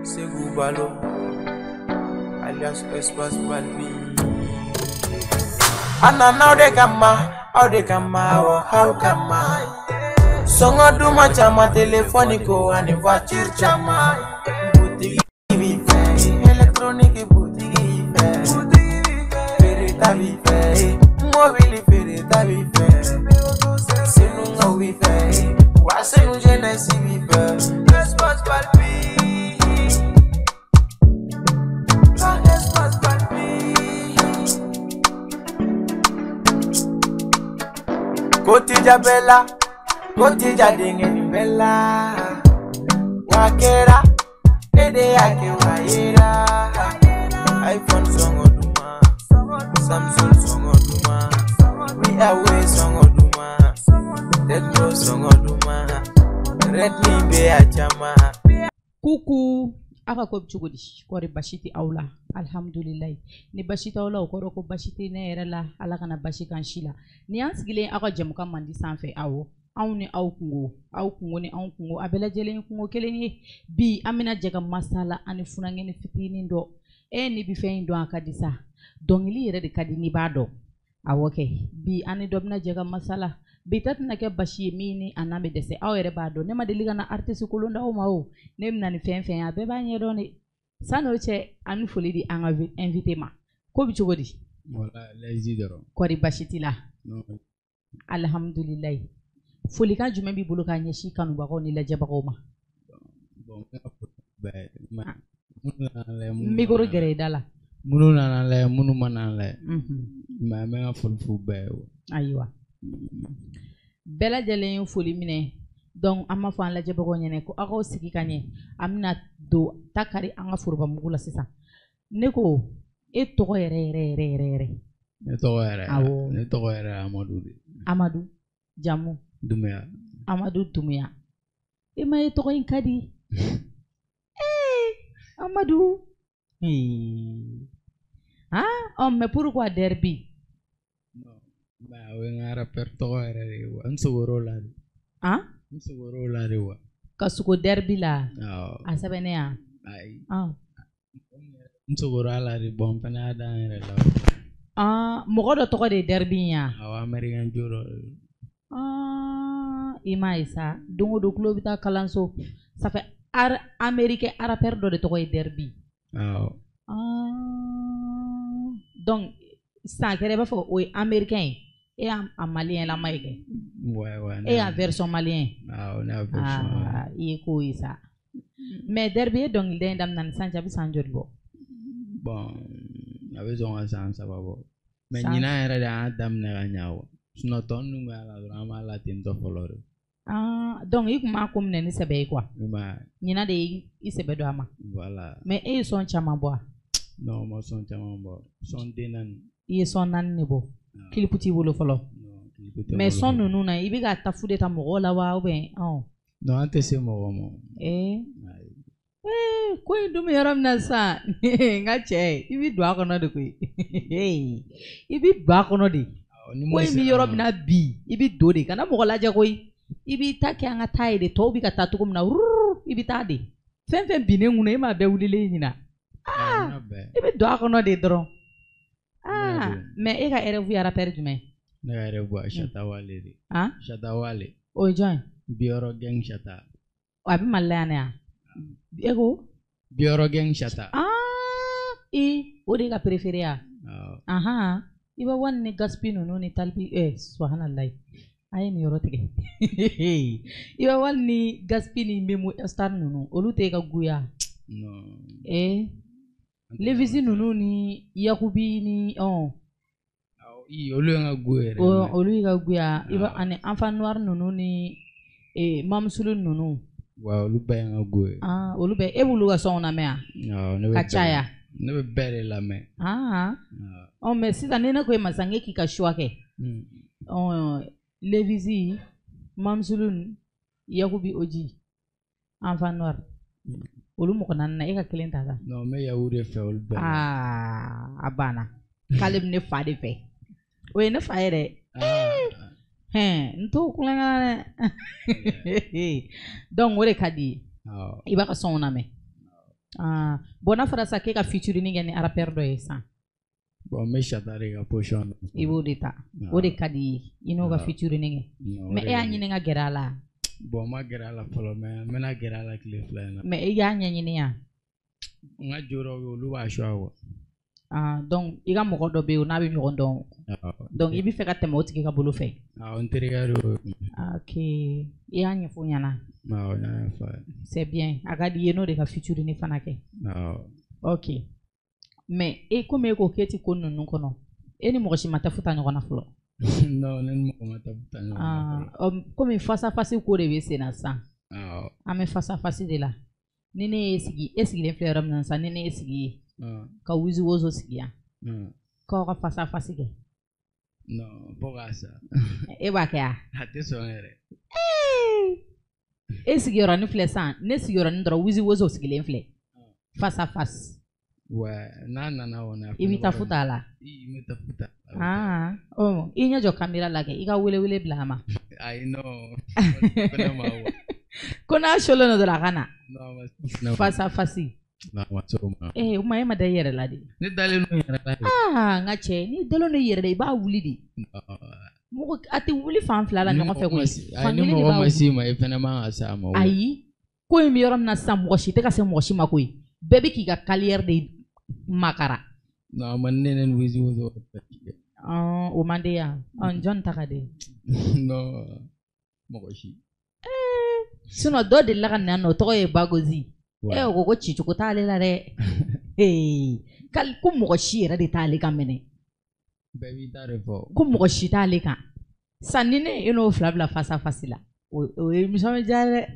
Ségou Balo, alias Espace Balbi. Anana aw de kama, aw de kama, awɔ aw kama. Sɔngɔ duman caman, telefɔni ko ani voiture caman. Butigi b'i fɛ, électronique butigi b'i fɛ. Feereta b'i fɛ, mobili feereta b'i fɛ. Senukaw b'i fɛ, wa Senu jeunesse b'i fɛ. Espace Balbi. Ah, Espace Balbi. Kotija bɛɛ la, kotija denkɛ nin bɛɛ la. Wa kɛra, e de y'a kɛ wa yera. iPhone sɔngɔ duman, Samsung sɔngɔ duman, Huawei sɔngɔ duman, Tecno sɔngɔ duman, Redmi bɛ a caman. Kuku, aw ka ko bɛ cogo di? Kɔri basi tɛ aw la? Alhamdulilayi. Ni basi t'aw la, o kɔrɔ ko basi tɛ ne yɛrɛ la. Ala kana basi kan si la. Ni y'an sigilen aw ka jɛmukan mandi sanfɛ, awɔ, anw ni aw kungo, aw kungo ni anw kungo, a bɛɛ lajɛlen ye kungo kelen ye. Bi an bɛna jɛ ka masala ani funankɛni fitinin dɔ. E ni bi fɛn in dɔn, a ka di sa. Dɔnkili yɛrɛ de ka di n'i b'a dɔn. Awɔ kɛ, bi an ni dɔ bɛna jɛ ka masala. Bi ta tɛna kɛ basi ye min ni a n'a bɛ dɛsɛ. Aw yɛrɛ b'a dɔn, ne ma deli ka na artiste kolon d'aw ma o. Ne bɛna ni fɛn fɛn ye, a bɛɛ b'a ɲɛdɔn de. San'o cɛ, an bɛ foli di an ka invité ma. Ko bɛ cogo di? Wala, laïsi dɔrɔn. Kɔri basi t'i la? Non. Alhamdulilayi. Folikan jumɛn b'i bolo k'a ɲɛsin kanubagaw ni lajɛbagaw ma? Bon, n ka foli bɛɛ ma minnu nana lajɛ, minnu Micro ma na gɛrɛ i da la. Minnu nana lajɛ, minnu ma na lajɛ. Mais n bɛ n ka foli f'u bɛɛ ye. Ayiwa. Bɛɛ lajɛlen ye foli minɛ. Donc an b'a fɔ an lajɛbagaw ɲɛna ko aw k'aw sigi ka ɲɛ. An bɛna don ta kari an ka forobamugu la sisan. Ne ko e tɔgɔ yɛrɛ yɛrɛ yɛrɛ yɛrɛ yɛrɛ? Ne tɔgɔ yɛrɛ. Awɔ. Ne tɔgɔ yɛrɛ Amadu de. Amadu jamu? Dumuya. Amadu Dumuya. E ma ye tɔgɔ in ka di? Ee, Amadu. Ee. Ah, oh, mais pourquoi Derby? Non, mais o ye n ka rappeur tɔgɔ yɛrɛ de ye wa. N sogor'o la de. Ah? N sogor'o la de wa. Ka sogo Derby la? Awɔ. A sɛbɛnnen yan? Ayi. Ah. N sogor'a la de, bon, n fana y'a da n yɛrɛ la. Ah, mɔgɔ dɔ tɔgɔ de ye Derby in ya? Awɔ, américain jo dɔ de don. Ah, i m'a ye sa, don o don tulo bɛ taa kalanso. Ça fait américain rappeur dɔ de tɔgɔ ye Derby. Awɔ. Ah, donc sisan a kɛra i b'a fɔ o ye américain ye, e y'a a malien lama ye kɛ. Ouais, E y'a version malien ye. Awɔ, ne y'a version. Ah, i ye ko ye sa. Mais Derby ye dɔnkilida in daminɛ ni sisan cɛ, a bɛ san joli bɔ? Bon, a bɛ sɔn ka san 3 bɔ. Mais San ɲinan yɛrɛ de an y'a daminɛ ka ɲa wa. Sinon tɔ ninnu kun y'a la dɔrɔn an b'a la ten tɔ fɔlɔ de. Ah, donc i kun b'a ko minɛ ni sɛbɛ ye quoi. I m'a ye. Ɲinan de y'i sɛbɛ don a ma. Voilà. Mais e ye son caman bɔ wa? Non, ma son caman bɔ. Son den 4. I ye son 4 de bɔ. Clip t'i bolo fɔlɔ. Non, clip tɛ n Mais bolo son fɔlɔ. ninnu na, i bɛ ka tafu de ta mɔgɔw la wa ou bien ɔn? Non, an tɛ se mɔgɔ ma. Eh. Ayi. Eh, ko in dun bɛ yɔrɔ min na sisan, n ka cɛ, i bɛ don a kɔnɔ de koyi. I bɛ don a kɔnɔ de. Awɔ, ni Ko mun in bɛ sera yɔrɔ ma. min na bi, i bɛ don de. Kana mɔgɔ lajɛ koyi. I b'i ta kɛ an ka taa ye de. Tɔw bɛ ka taa cogo min na, wururu, i bɛ taa de. Fɛn fɛn binnen kun na, e m'a bɛɛ wulilen ɲina. Ah, i bɛ don a kɔnɔ de dɔrɔn. Ah, don. mais e ka rêve ye rappeur jumɛn ye? Ne ka rêve ye Shatta Wale de. Ah? Shatta Wale. O ye jɔn ye? Biɔrɔ gang Shatta. A bɛ Mali la yan nɔ yan? E ko? Biɔrɔ gang Shatta. Ah, i, o de ye ka préféré ya? Awɔ. Ahan. I bɛ wani ni Gaspi ninnu ni Talibi, eh, subahanallahi. A ye nin yɔrɔ tigɛ. I bɛ wani ni Gaspi ni Memo Star ninnu, olu tɛ e ka goût ya? Non. Eh, Levisi ninnu ni Yakubi ni ɔn. Awɔ, i, olu ye n ka goût yɛrɛ. Olu y'i ka goût ya. I bɛ Awɔ. ani Enfant Noir ninnu ni eh, Mamusulu ninnu. Wa olu bɛɛ ye n ka goût ye. Ah, olu bɛɛ, e b'olu ka sɔnw lamɛn wa? Awɔ, ne bɛ Ka bɛɛ caya. Ne bɛ bɛɛ de lamɛn. Ah. Awɔ. Ɔ, mais sisan ni ne ko e ma sisan k'e k'i ka choix kɛ. Ɔ, Levisi, Mamusulu, Yakubi Oji, Enfant Noir. Olu mɔgɔ 4 na, e ka kelen ta sa. Non, n bɛ Yaku de fɛ olu bɛɛ la. Ah, a banna. K'ale bɛ ne fa de fɛ. O ye ne fa ye dɛ. Ah. Hɛn, n t'o kulonkɛ la dɛ. Donc o de ka di i ye. Awɔ. I b'a ka sɔnw lamɛn. Ah, bon n'a fɔra sisan k'e ka featuring kɛ ni rappeur dɔ ye sisan. Bon, n bɛ Chata de ka position dɔn. I b'o de ta. O de ka di i ye i n'o ka featuring kɛ. Mais e y'a ɲini ka gɛrɛ a la. Bon, n ma gɛrɛ a la fɔlɔ, mais n bɛna gɛrɛ a la tile 2 in na. Mais i y'a ɲɛɲini yan. N ka jo dɔw bɛ yen, olu b'a choix quoi. Ah, donc i ka mɔgɔ dɔ bɛ yen o n'a bɛ ɲɔgɔn dɔn. Donc i bɛ fɛ ka tɛmɛ o tigi ka bolo fɛ. Awɔ, n terikɛ de y'o ye. Ok, i y'a ɲɛfɔ o ɲɛna. Awɔ, n y'a ɲɛfɔ a ye. C'est bien, a ka di i ye n'o de ka featuring fana kɛ. Awɔ. Ok, mais e komi e ko k'e ti ko ninnu kɔnɔ, e ni mɔgɔ si ma tafu ta ɲɔgɔn na fɔlɔ. Non, ne ni mɔgɔ ma tafu ta ɲɔgɔn na fɔlɔ. Komi face à face ko de bɛ sen na sisan. Awɔ. An bɛ face à face de la. Ni ne ye sigi, e sigilen filɛ yɔrɔ min na sisan, ni ne ye sigi yen. Ka Wizi Wozo sigi yan. K'aw ka face à face kɛ. Non, fo k'a sa. E b'a kɛ wa? A tɛ sɔn yɛrɛ. E sigiyɔrɔnin filɛ sisan, ne sigiyɔrɔnin dɔrɔn Wizi Wozo sigilen filɛ. Face à face. Ouais, n'a nana kɔni. I bɛ taa futa a la. I bɛ taa futa. Ah, oh, i ɲɛ jɔ caméra la kɛ, i ka wele wele bila a ma. Ayi non. Fɛnɛ ma wa. Ko n'a solen don dɔrɔn a ka na. Non, face à face. Non, ma se o ma. Eh, o ma e ma da i yɛrɛ la de. Ne dalen don n yɛrɛ la de. Ah, n ka cɛ, n'i dalen don i yɛrɛ la, i b'a wuli de. Mɔgɔ a tɛ wuli fan fila la ɲɔgɔn fɛ koyi. Ayi, ni mɔgɔ ma s'i ma, i fɛnɛ man ka s'a ma. Ayi, ko in bɛ yɔrɔ min na sisan, mɔgɔ si tɛ ka se mɔgɔ si ma koyi. Bɛɛ bɛ k'i ka carrière de makara. Non, a man di ne ni Wizi Wozo. O man di yan. Jɔn ta ka di? Non, mɔgɔ si. Sinon dɔ delila ka na yan nɔ, o tɔgɔ ye Bagozi. E o ko ko cicogo t'ale la dɛ. K'ale ko mɔgɔ si yɛrɛ de t'ale kan minɛ. Bɛɛ b'i ta de fɔ. Ko mɔgɔ si t'ale kan. Sisan ni ne e n'o fila bila face à face la, o ye émission bɛ diya dɛ.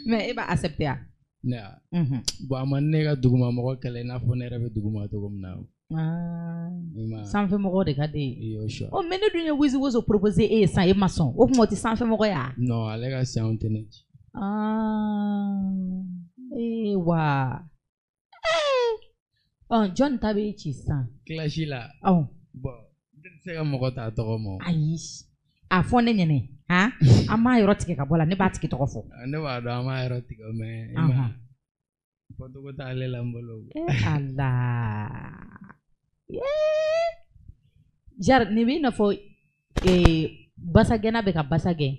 Mais e b'a accepter wa? Ne ya. Bon, a man ne ka duguma mɔgɔ kɛlɛ i n'a fɔ ne yɛrɛ bɛ duguma cogo min na. Sanfɛ mɔgɔw de ka di ye. Oh, mais ne dun ye Wizi Wozo proposer e ye sisan, e ma sɔn. O tuma o tɛ sanfɛ mɔgɔ ye wa? Non, ale ka siyanw tɛ ne ci. Ah, eh wa. Eh. Jɔn ta bɛ ci sisan? Clash la. Awɔ. Bon, ne tɛ se ka mɔgɔ ta tɔgɔ ma. Ayi. A fɔ ne ɲɛnɛ. Han? An b'a yɔrɔ tigɛ ka bɔ a la, ne b'a tigi tɔgɔ fɔ. Ne b'a dɔn an b'a yɔrɔ tigɛ, mais i ma fɔcogo t'ale la n bolo. Eh Ala. Jar, nin b'i n'a fɔ basagɛnna bɛ ka basa gɛn,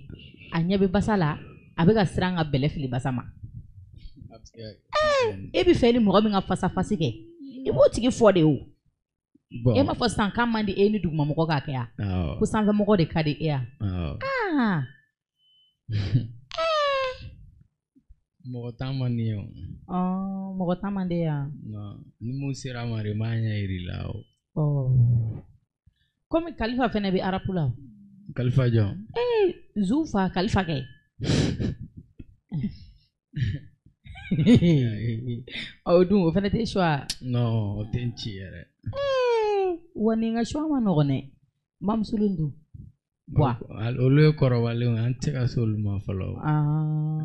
a ɲɛ bɛ basa la, a bɛ ka siran ka bɛlɛ fili basa ma. E bɛ fɛ ni mɔgɔ min ka face à face kɛ, i b'o tigi fɔ de o. E m'a fɔ sisan k'a man di e ni dugumamɔgɔ k'a kɛ yan. Ko sanfɛmɔgɔ de ka di e yan. Ah. Mɔgɔ tan man di ye o. Mɔgɔ tan man di yan. Non, ni mun sera a ma de, n b'a ɲɛ yir'i la o. Komi Kalifa fɛnɛ bɛ arapu la. Kalifa jɔn? Zu fa Kalifa kɛ. O dun o fɛnɛ tɛ choix. Non, o tɛ n ci yɛrɛ. Wa nin ka choix ma nɔgɔn dɛ. Mamusulun dun. Wa. Olu ye kɔrɔbalenw ye, an tɛ se ka se olu ma fɔlɔ.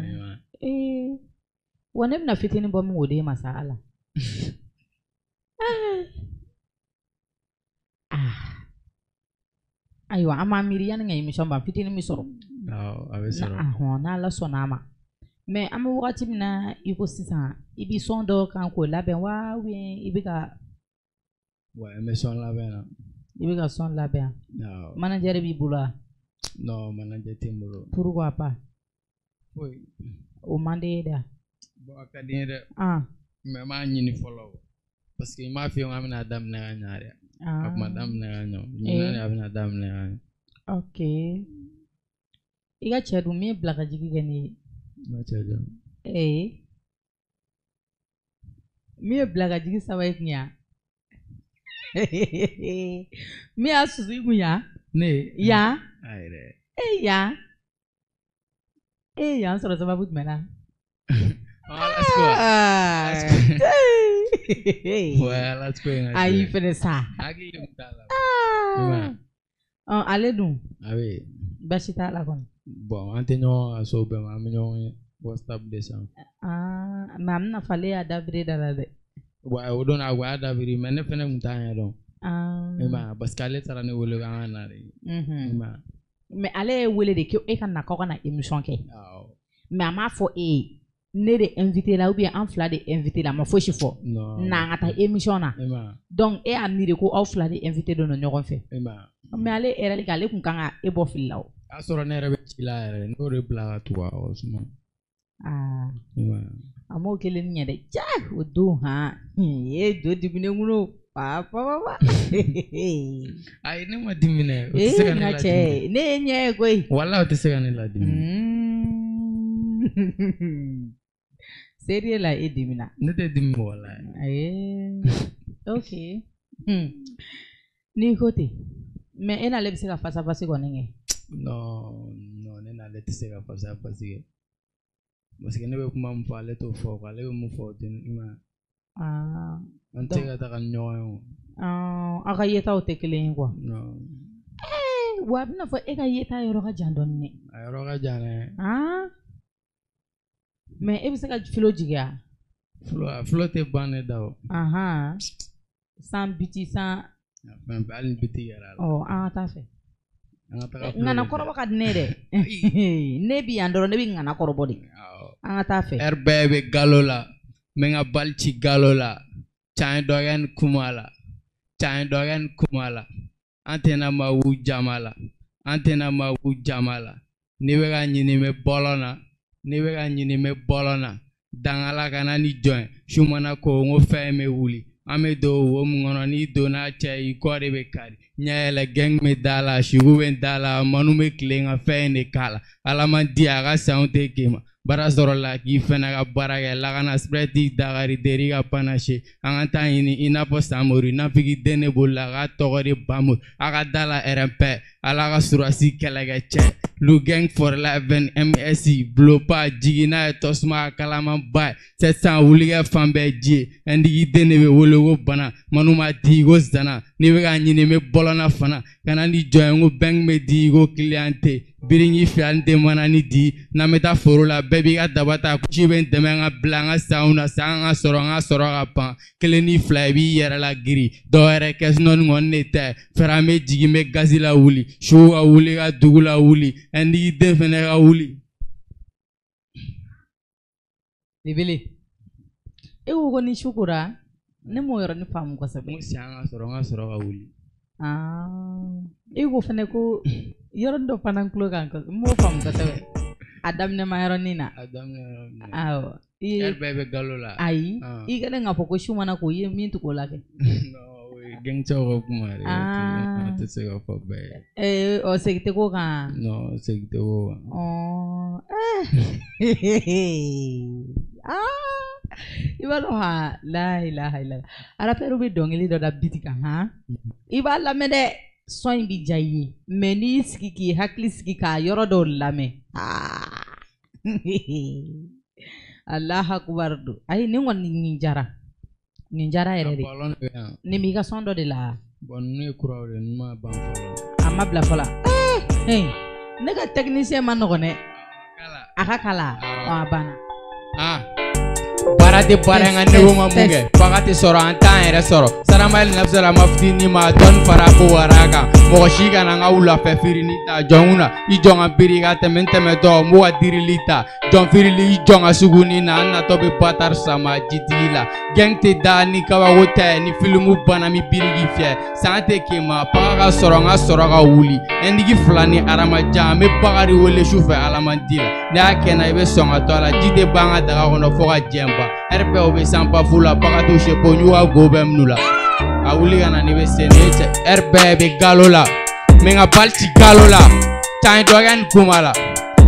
Ayiwa. Wa ne bɛna fitinin bɔ min k'o d'e ma sa Ala. Ayiwa, an b'an miiri yanni ka émission ban, fitinin min sɔrɔ. Awɔ, a bɛ sɔrɔ. N'Ala sɔnna a ma. Mais an bɛ wagati min na i ko sisan, i bɛ son dɔ kan k'o labɛn wa ou bien i bɛ ka. Ouais, n bɛ son labɛn na. I bɛ ka son labɛn. Awɔ. Manager b'i bolo wa? Non, manager tɛ n bolo. Pourquoi pas? Foyi. O man di e ye dɛ. Bon, a ka di n ye dɛ. Mais n m'a ɲini fɔlɔ. Parce que n m'a f'i ye k'an bɛna daminɛ ka ɲa dɛ. A kuma daminɛ ka ɲa. Ɲinan de a bɛna daminɛ ka ɲa. Ok. I ka cɛ dun min ye bila ka jigin kɛ nin ye? N ka cɛ jɔn? Min ye bila ka jigin saba i kun yan? Min y'a susu i kun yan? Ne? Yan? Ayi dɛ. Yan? Yan sɔrɔ sababu jumɛn na? Ayi fɛnɛ sa. Hakili de t'a la. Ale dun? A bɛ yen. Baasi t'a la kɔni. Bon, an tɛ ɲɔgɔn ka so bɛɛ ma, an bɛ ɲɔgɔn ye WhatsApp de sanfɛ. Mais a bɛna fɔ ale y'a dabiri da la dɛ. Wa o don a y'a dabiri, mais ne fɛnɛ kun t'a ɲɛdɔn. I m'a ye, parce que ale taara ne wele k'an ka na de. I m'a ye. Mais ale ye wele de k'e ka na k'aw ka na émission kɛ. Awɔ. Mais a m'a fɔ e ye. Ne de invité la ou bien an fila de invité la, a ma fosi fɔ. Na an ka taa émission na. Donc e y'a miiri ko aw fila de invité don ɲɔgɔn fɛ. Mais ale yɛrɛ kɛ, ale kun kan ka e bɔ fili la o. A y'a sɔrɔ ne yɛrɛ bɛ ci la yɛrɛ, n'o de bila ka tugu a kɔ sinon. Aa, a m'o kelen ɲɛ dɛ. Ja, o don han, e don diminen kun pa pa pa. Ayi, ne ma dimi dɛ. O tɛ se ka ne ladimi. Ne ye ɲɛ ye koyi. Walahi, o tɛ se ka ne ladimi. Sérieux la, e dimina. Ne tɛ dimi mɔgɔ la. Ayi, ok. N'i ko ten, mais e n'ale bɛ se ka face à face kɔni kɛ? Non, non, ne n'ale tɛ se ka face à face kɛ. Parce que ne bɛ kuma min fɔ, ale t'o fɔ quoi. Ale bɛ mun fɔ, o tɛ i ma. An tɛ se ka taga ni ɲɔgɔn ye o. Aw ka yetaw tɛ kelen ye quoi. Non. Wa a bɛna fɔ e ka yeta yɔrɔ ka jan dɔɔni dɛ. A yɔrɔ ka jan dɛ. Mais e bɛ se ka filo jigin wa? Filo tɛ ban ne da o. Sans biti, sans. Fɛn bɛɛ, hali ni biti yɛrɛ la. Ɔ, an ka taa fɛ. An ka taga. Ŋana kɔrɔbɔ ka di ne ye dɛ. Ne bi yan dɔrɔn, ne bɛ ŋana kɔrɔbɔ de. An ka taa fɛ. Heure bɛɛ bɛ galo la, n bɛ n ka bali ci galo la. Can dɔ kɛ ni kuma la, can dɔ kɛ ni kuma la. An tɛna ma wu jama la, an tɛna ma wu jama la. N'i bɛ ka ɲini n bɛ bɔlɔn na, n'i bɛ ka ɲini n bɛ bɔlɔn na. Dangala kana ni jɔn ye, su mana ko n ko fɛn bɛ wuli. An bɛ don wo min kɔnɔ, n'i donna cɛ, i kɔ de bɛ kari. Ɲɛ yɛlɛ, gang bɛ da la, sugu bɛ da la, manu bɛ tilen ka fɛn de k'a la. Ala man di a ka sanw tɛ k'i ma. Baara sɔrɔ la k'i fɛnɛ ka baara kɛ, lakana spread dagari deri ka panache. An ka taa ɲini i n'a fɔ Samori, nafigi den de bolo la, a k'a tɔgɔ de Bamo. A ka da la RMP, Ala ka surasi kɛlɛkɛ cɛ. Lu gang for life MSI, blopa jigin n'a ye tasuma kalaman ba ye. 700 wulikɛ fan bɛɛ ji ye. Ɛndigi den de bɛ wele ko bana, manu ma di ko zana. N'i bɛ ka ɲini n bɛ bɔlɔnna fana. Kana ni jɔn ye n ko bɛn bɛ di ko client tɛ. Biringi fila ni tɛ mana ni di. N'an bɛ taa foro la, bɛɛ b'i ka daba ta. Ci bɛ n dɛmɛ n ka bila n ka sanw na, san ka sɔrɔ n ka sɔrɔ ka pan. Kelen ni fila i b'i yɛrɛ la giri. Dɔw yɛrɛ kɛ sinɔn kɔni de tɛ. Fɛrɛ an bɛ jigin n bɛ gazi la wuli. Su ka wuli ka dugu la wuli. Ɛndigi den fɛnɛ ka wuli. Bebele, e ko ko ni su kora, ne m'o yɔrɔnin faamu kosɛbɛ. N ko san ka sɔrɔ n ka sɔrɔ ka wuli. E ko fɛnɛ ko yɔrɔnin dɔ fana n tulo kan, n m'o faamu kosɛbɛ. A daminɛ ma yɔrɔnin na. A daminɛ yɔrɔnin na. Awɔ. Heure bɛɛ bɛ galo la. Ayi, i kɛlen k'a fɔ ko su mana ko i ye min tugu o la kɛ. Non, o ye gɛngcɛw ka kuma de ye. A tɛ se ka fɔ bɛɛ ye. Ee, ɔ segin tɛ k'o kan. Non, segin tɛ k'o kan. I b'a dɔn ha, la ilaha illallah. Rappeur bɛ dɔnkili dɔ da biti kan han. I b'a lamɛn dɛ, son in bɛ diya i ye. Mais n'i y'i sigi k'i hakili sigi k'a yɔrɔ dɔw lamɛn. Alahu akubar don. Ayi, nin kɔni nin diyara. Nin diyara yɛrɛ de. Nin b'i ka son dɔ de la. Bon, ninnu ye kuraw de ye, ninnu ma ban fɔlɔ. A ma bila fɔlɔ. Ne ka technicien ma nɔgɔn dɛ. A ka kala. A banna. Baara tɛ baara in ka ne ko ma mun kɛ, baga tɛ sɔrɔ, an t'an yɛrɛ sɔrɔ. Saramali nafisala ma fitinin ma dɔɔni fara ko wara kan. Mɔgɔ si kana n ka wulafɛ firini ta jɔn kunna. I jɔn ka biri ka tɛmɛ n tɛmɛtɔ, n b'u ka dirili ta. Jɔn firili i jɔn ka suguni na, an natɔ bɛ batari sama jitigi la. Gang tɛ da ni kabako tɛ, ni filimu banna mi biriki fiyɛ. San tɛ k'i ma, baga ka sɔrɔ n ka sɔrɔ ka wuli. Ɛndigi fila ni aramajan, an bɛ bakari wele su fɛ alamandi la. N'i y'a kɛ n na, i bɛ sɔn ka to a la. Ji tɛ ban an ka daga kɔnɔ fo ka jɛn ban. Heure bɛɛ o bɛ sanpa fu la, baga t'u sepo, n y'u ka go bɛɛ minɛ u la. A wuli ka na n'i bɛ se, nin ye cɛ. Heure bɛɛ bɛ galo la, n bɛ n ka bali ci galo la. Can dɔ kɛ nin kuma la,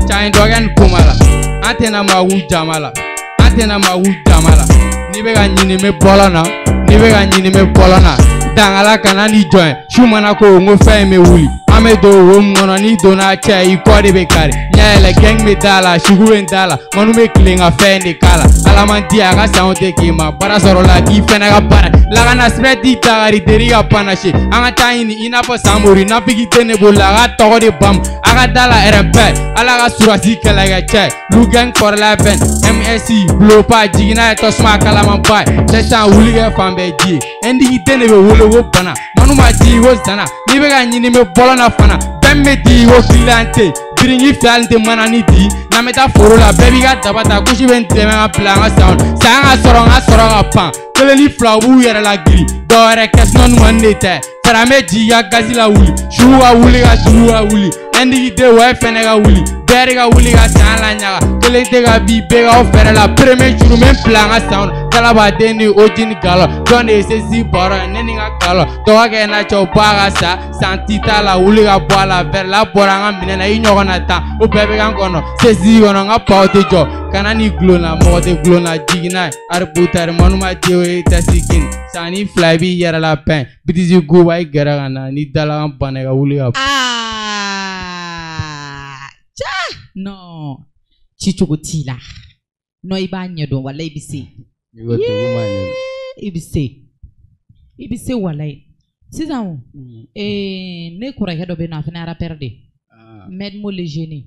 can dɔ kɛ nin kuma la. An tɛna maa w'u jama la, an tɛna maa w'u jama la. N'i bɛ ka ɲini n bɛ bɔlɔn na, n'i bɛ ka ɲini n bɛ bɔlɔn na. Dangala kana ni jɔn ye, su mana ko n ko fɛn in bɛ wuli. An bɛ don wo min kɔnɔ, n'i donna cɛ, i kɔ de bɛ kari. Ɲɛ yɛlɛ, gang bɛ da la, sugu bɛ da la, manu bɛ tilen ka fɛn de k'a la. Ala man di a ka sanw tɛ k'i ma, baara sɔrɔ la k'i fɛnɛ ka baara. Lakana spread dagari deri ka panache. An ka taa ɲini i n'a fɔ Samori, nafigi tɛ ne bolo, a ka tɔgɔ de Bamu. A ka da la RMP, Ala ka surasi kɛlɛkɛ cɛ. Lu gang for life MSI, blopa jigin n'a ye tasuma kalaman ba ye. 700 wuli kɛ fan bɛɛ ji ye. Ɛndigi den de bɛ wele ko bana, manu ma di ko zana. N'i bɛ ka ɲini n bɛ bɔlɔn na fana. Bɛn bɛ di ko client tɛ. Biringi fila tɛ mana ni di. N'an bɛ taa foro la bɛɛ b'i ka daba ta kusi bɛ n dɛmɛ ka bila an ka san. San ka sɔrɔ n ka sɔrɔ ka pan. Kelen ni fila u b'u yɛrɛ la girin. Dɔwɛrɛ kɛ sinɔn nin de tɛ. Sara bɛ jigin ka gazi la wuli. Su ka wuli ka su ka wuli. Ɛndigi den wa e fɛnɛ ka wuli. Bɛɛ ka wuli ka san la ɲaga. Kelen tɛ ka bi bɛɛ k'aw fɛrɛ la. Premier jour n bɛ n bila an ka san. Kalabaden ni oji ni galɔ. Jɔn de ye sesi bɔrɔ ye ne ni n ka galɔ. Tɔgɔ kɛ na cɛw ba ka sa. San ti t'a la wuli ka bɔ a la. Bɛrɛla bɔra an ka minɛn na i ɲɔgɔn na tan. O bɛɛ bɛ k'an kɔnɔ. Sesi kɔnɔ n ka paw tɛ jɔ. Kana ni gulonna mɔgɔ tɛ gulonna jigin n'a ye. Aributari manuma den ye tasi kin. San ni fila i b'i yɛrɛ la pɛn. Bitisi goba i gɛrɛ ka na ni dalakan banna i ka wuli ka. Non, ci cogo t'i la. Non, i b'a ɲɛdɔn walayi i bɛ se. I bɛ se. I bɛ se walayi. Sisan o, ne kɔrɔkɛ dɔ bɛ yen nɔ a fana ye rappeur de ye. Medmo le jeune.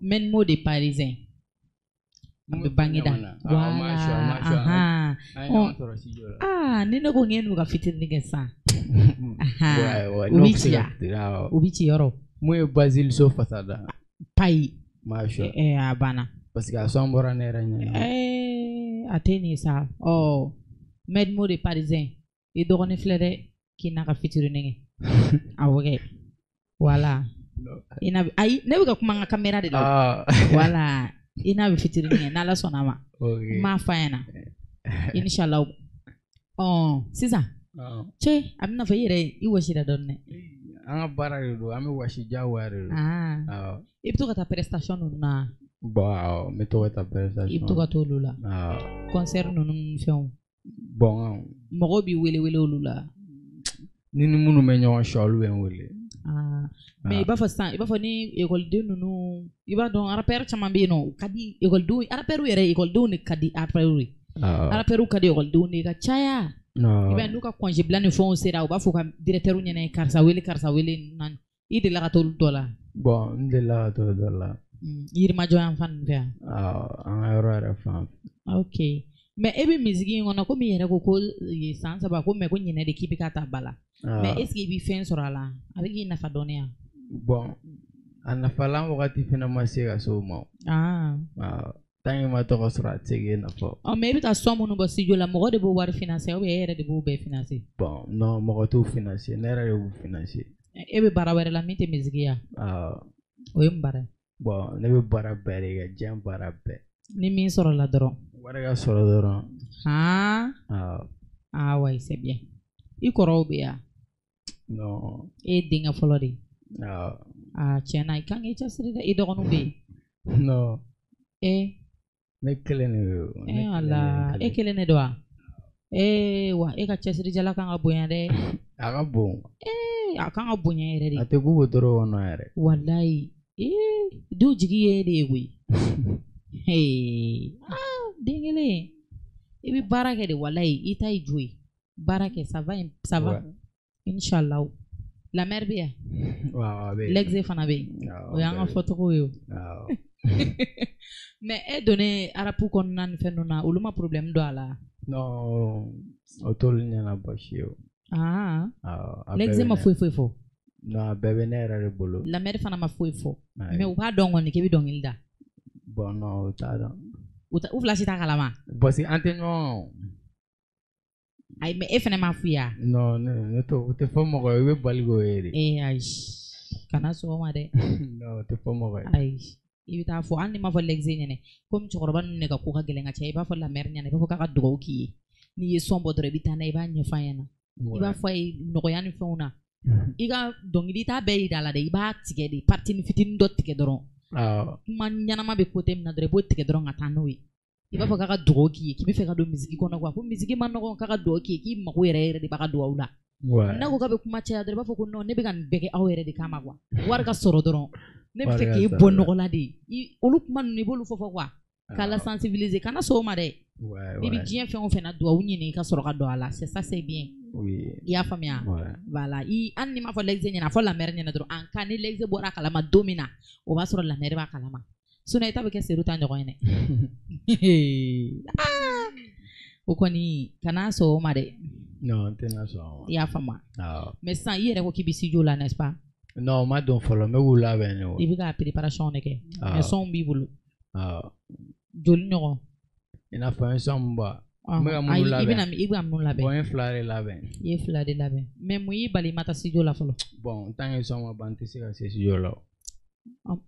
Medmo de parisien. A bɛ Baginda. Voilà. Ah, ni ne ko n k'e n'u ka fitinin kɛ sisan. U b'i ci ya? U b'i ci yɔrɔ. Mun ye Basile so fasa da? Payi. Masha. A banna. Parce que a sɔn bɔra ne yɛrɛ ɲɛna. A tɛ nin sa. Ɔ Medmo de parisien. I dɔgɔnin filɛ dɛ k'i n'a ka fitinin kɛ. Awɔ kɛ. Voilà. I n'a ayi ne bɛ ka kuma n ka caméra de la. Voilà. I n'a bɛ fitinin kɛ n'Ala sɔnna a ma. N m'a f'a ɲɛna. Inshallah. Ɔ sisan. Cɛ a bɛna fɔ i yɛrɛ i wɔsira dɔɔnin dɛ. An ka baara de don an bɛ wasi diyagoya de don. I bɛ to ka taa prestation ninnu na. Bon awɔ n bɛ to ka taa prestation. I bɛ to ka t'olu la. Concert ninnu ni fɛnw. Bon. Mɔgɔw b'i wele wele olu la. Ni ni minnu bɛ ɲɔgɔn sɔrɔ olu bɛ n wele. Mais i b'a fɔ sisan i b'a fɔ ni ekɔliden ninnu i b'a dɔn rappeur caman bɛ yen nɔ u ka di ekɔlidenw rappeur yɛrɛ ekɔlidenw de ka di rappeur ye. Rappeur ka di ekɔlidenw de ye ka caya. I b'a ye n'u ka congé bila ni fɛnw sera u b'a fɔ ka directeur ɲɛna karisa wele karisa wele na i delila ka t'olu dɔ la. Bon n delila ka t'o dɔ la. Yirimajɔ yan fan ninnu fɛ yan. An ka yɔrɔ yɛrɛ fan. Ok mais e bɛ musique in kɔnɔ komi i yɛrɛ ko ko san 3 ko mais ko ɲinɛ de k'i bɛ ka taa ba la. Mais est ce que i bɛ fɛn sɔrɔ a la a bɛ k'i nafa dɔɔni yan. Bon a nafalan wagati fana ma se ka se o ma. Tant que ma tɔgɔ sɔrɔ a tɛ se k'e nafa. Ɔ mais i bɛ taa son minnu bɔ studio la mɔgɔ de b'o wari financer ou bien e yɛrɛ de b'o bɛɛ financer. Bon non mɔgɔ t'o financer ne yɛrɛ de b'o financer. E bɛ baara wɛrɛ la min tɛ musique ye wa? O ye mun baara ye? Bon ne bɛ baara bɛɛ de kɛ diɲɛ baara bɛɛ. Ni min sɔrɔla dɔrɔn. Wari ka sɔrɔ dɔrɔn. Han. Ah ouais c'est bien. I kɔrɔw bɛ yan? Non. E ye denkɛ fɔlɔ de ye? Ah tiɲɛ na i kan k'i cɛsiri dɛ i dɔgɔninw bɛ yen? Non. Ne kelen de don. Ala e kelen de don wa? Wa e ka cɛsirijala kan ka bonya dɛ. A ka bon. A kan ka bonya yɛrɛ de. A tɛ k'u wotoro kɔnɔ yɛrɛ. Walayi. Du jigi ye e de ye koyi. Den kelen i bɛ baara kɛ de walayi i ta ye jo ye. Baara kɛ ça va ça va. Inshallah. La mère bɛ yan? Awɔ a bɛ yen. L'exe fana bɛ yen. O y'an ka fɔcogo ye o. Mais e donnen rap kɔnɔna ni fɛn ninnu na olu ma problème don a la? Non o t'olu ɲɛna baasi ye o. L'exe ma foyi foyi fɔ? Non a bɛɛ bɛ ne yɛrɛ de bolo. La mère fana ma foyi fɔ. Mais u b'a dɔn kɔni k'i bɛ dɔnkili da. Bon non o t'a dɔn. U fila si t'a kalama? Parce que an tɛ ɲɔgɔn kan o. Ayi mais e fana m'a f'u ye wa? Non ne t'o o tɛ fɔ mɔgɔ ye i bɛ bali k'o ye de. Ayi kana sɔn o ma dɛ. Non o tɛ fɔ mɔgɔ ye. Ayi i bɛ taa fɔ hali n'i m'a fɔ l'exe ɲɛna komi cɛkɔrɔba ninnu de ka ko ka gɛlɛn ka caya i b'a fɔ la mère ɲɛna i b'a fɔ k'a ka dugawu k'i ye n'i ye son bɔ dɔrɔn i bɛ taa n'a ye i b'a ɲɛfɔ a ɲɛna i b'a fɔ a ye nɔgɔya ni fɛnw na i ka dɔnkili i t'a bɛɛ yira a la dɛ i b'a tigɛ de partie ni fitinin dɔ tigɛ dɔrɔn kuma ɲɛnama bɛ côté min na dɔrɔn i b'o tigɛ dɔrɔn ka taa n'o ye i b'a fɔ k'a ka dugawu k'i ye k'i bɛ fɛ ka don musique kɔnɔ quoi ko musique ma nɔgɔn k'a ka dugawu k'i ye k'i mago yɛrɛ yɛrɛ de b'a ka dugawu la n'a ko k'a bɛ kuma caya dɔrɔn i b'a fɔ ko non ne bɛ ka nin bɛɛ kɛ aw yɛrɛ de kama quoi wari ka sɔrɔ dɔrɔn ne bɛ fɛ k'e bɔ nɔgɔ la de olu kuma ninnu i b'olu fɔ fɔ quoi k'a la sensibiliser kana sɔn o ma dɛ i bɛ diɲɛ fɛn o fɛn na dugawu ɲini i ka sɔrɔ ka don a la c'est ça c'est bien i y'a faamuya voilà i hali n'i m'a fɔ l'exe ɲɛna a fɔ la mère ɲɛna dɔrɔn en cas ni l'exe bɔra a kalama don min na o b'a sɔrɔ la mère b'a kalama sinon i ta bɛ kɛ Seru ta ɲɔgɔn ye dɛ o kɔni kana sɔn o ma dɛ. Non n tɛna sɔn o ma. I y'a faamu mais sisan i yɛrɛ ko k'i bɛ studio la n'est-ce pas? Non, ma don fɔlɔ, n bɛ k'u labɛn de. I bɛ ka préparation de kɛ. Mais son b'i bolo. Awɔ. Joli ɲɔgɔn? I n'a fɔ n ye son mun bɔ. N bɛ ka minnu labɛn. I bɛ ka minnu labɛn. Bon, n ye 2 de labɛn. I ye 2 de labɛn. Mais mun y'i bali i ma taa studio la fɔlɔ? Bon, tant que son ma ban, n tɛ se ka se studio la.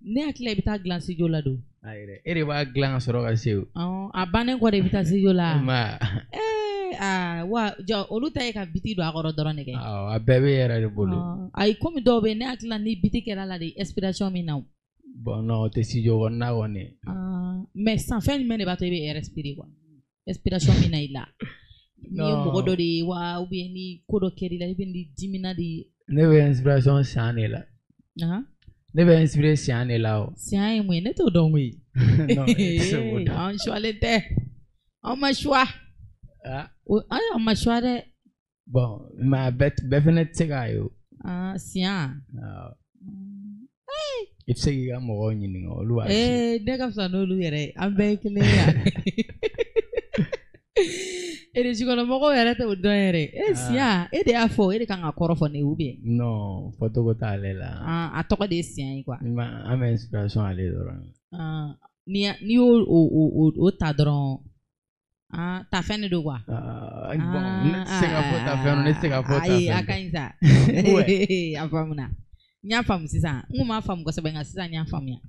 Ne hakili la i bɛ taa dilan studio la don. Ayi dɛ, e de b'a dilan ka sɔrɔ ka se o. A bannen kɔ de i bɛ taa studio la. Ma. Wa jɔ olu ta ye ka biti don a kɔrɔ dɔrɔn de kɛ. Awɔ, a bɛɛ bɛ e yɛrɛ de bolo. Ayi, komi dɔw bɛ yen, ne hakili la ni biti kɛra la de inspiration min na o. Bon, non, o tɛ studio kɔnɔna kɔni. Mais san fɛn jumɛn de b'a to i bɛ respirer quoi? Inspiration min na i la. N'i ye mɔgɔ dɔ de ye wa, ou bien ni ko dɔ kɛr'i la, ou bien ni dimina de ye. Ne bɛ inspiration san de la. Ne bɛ inspiré siyan de la o. Siyan ye mun ye? Ne t'o dɔn koyi. Non, e tɛ se k'o dɔn. An suwalen tɛ. An ma suwa. An ma suwa dɛ. Bon, mais a bɛɛ fɛnɛ tɛ se k'a ye o. Siyan. I bɛ se k'i ka mɔgɔw ɲininka, olu b'a si. Ne ka fisa n'olu yɛrɛ ye, an bɛɛ ye kelen ye yan. Régie kɔnɔmɔgɔw yɛrɛ t'o dɔn yɛrɛ. Siyan, e de y'a fɔ, e de kan ka kɔrɔ fɔ ne ye ou bien? Non, fɔcogo t'ale la. A tɔgɔ de ye siyan ye quoi. An bɛ inspiration ale dɔrɔn. N'i y'o o ta dɔrɔn, ta fɛn de don quoi. Bon, ne tɛ se ka fɔ ta fɛn, ne tɛ se ka fɔ ta fɛn. Ayi, a ka ɲi sa. A faamuna. N y'a faamu sisan. N kun m'a faamu kosɛbɛ, nka sisan n y'a faamuya.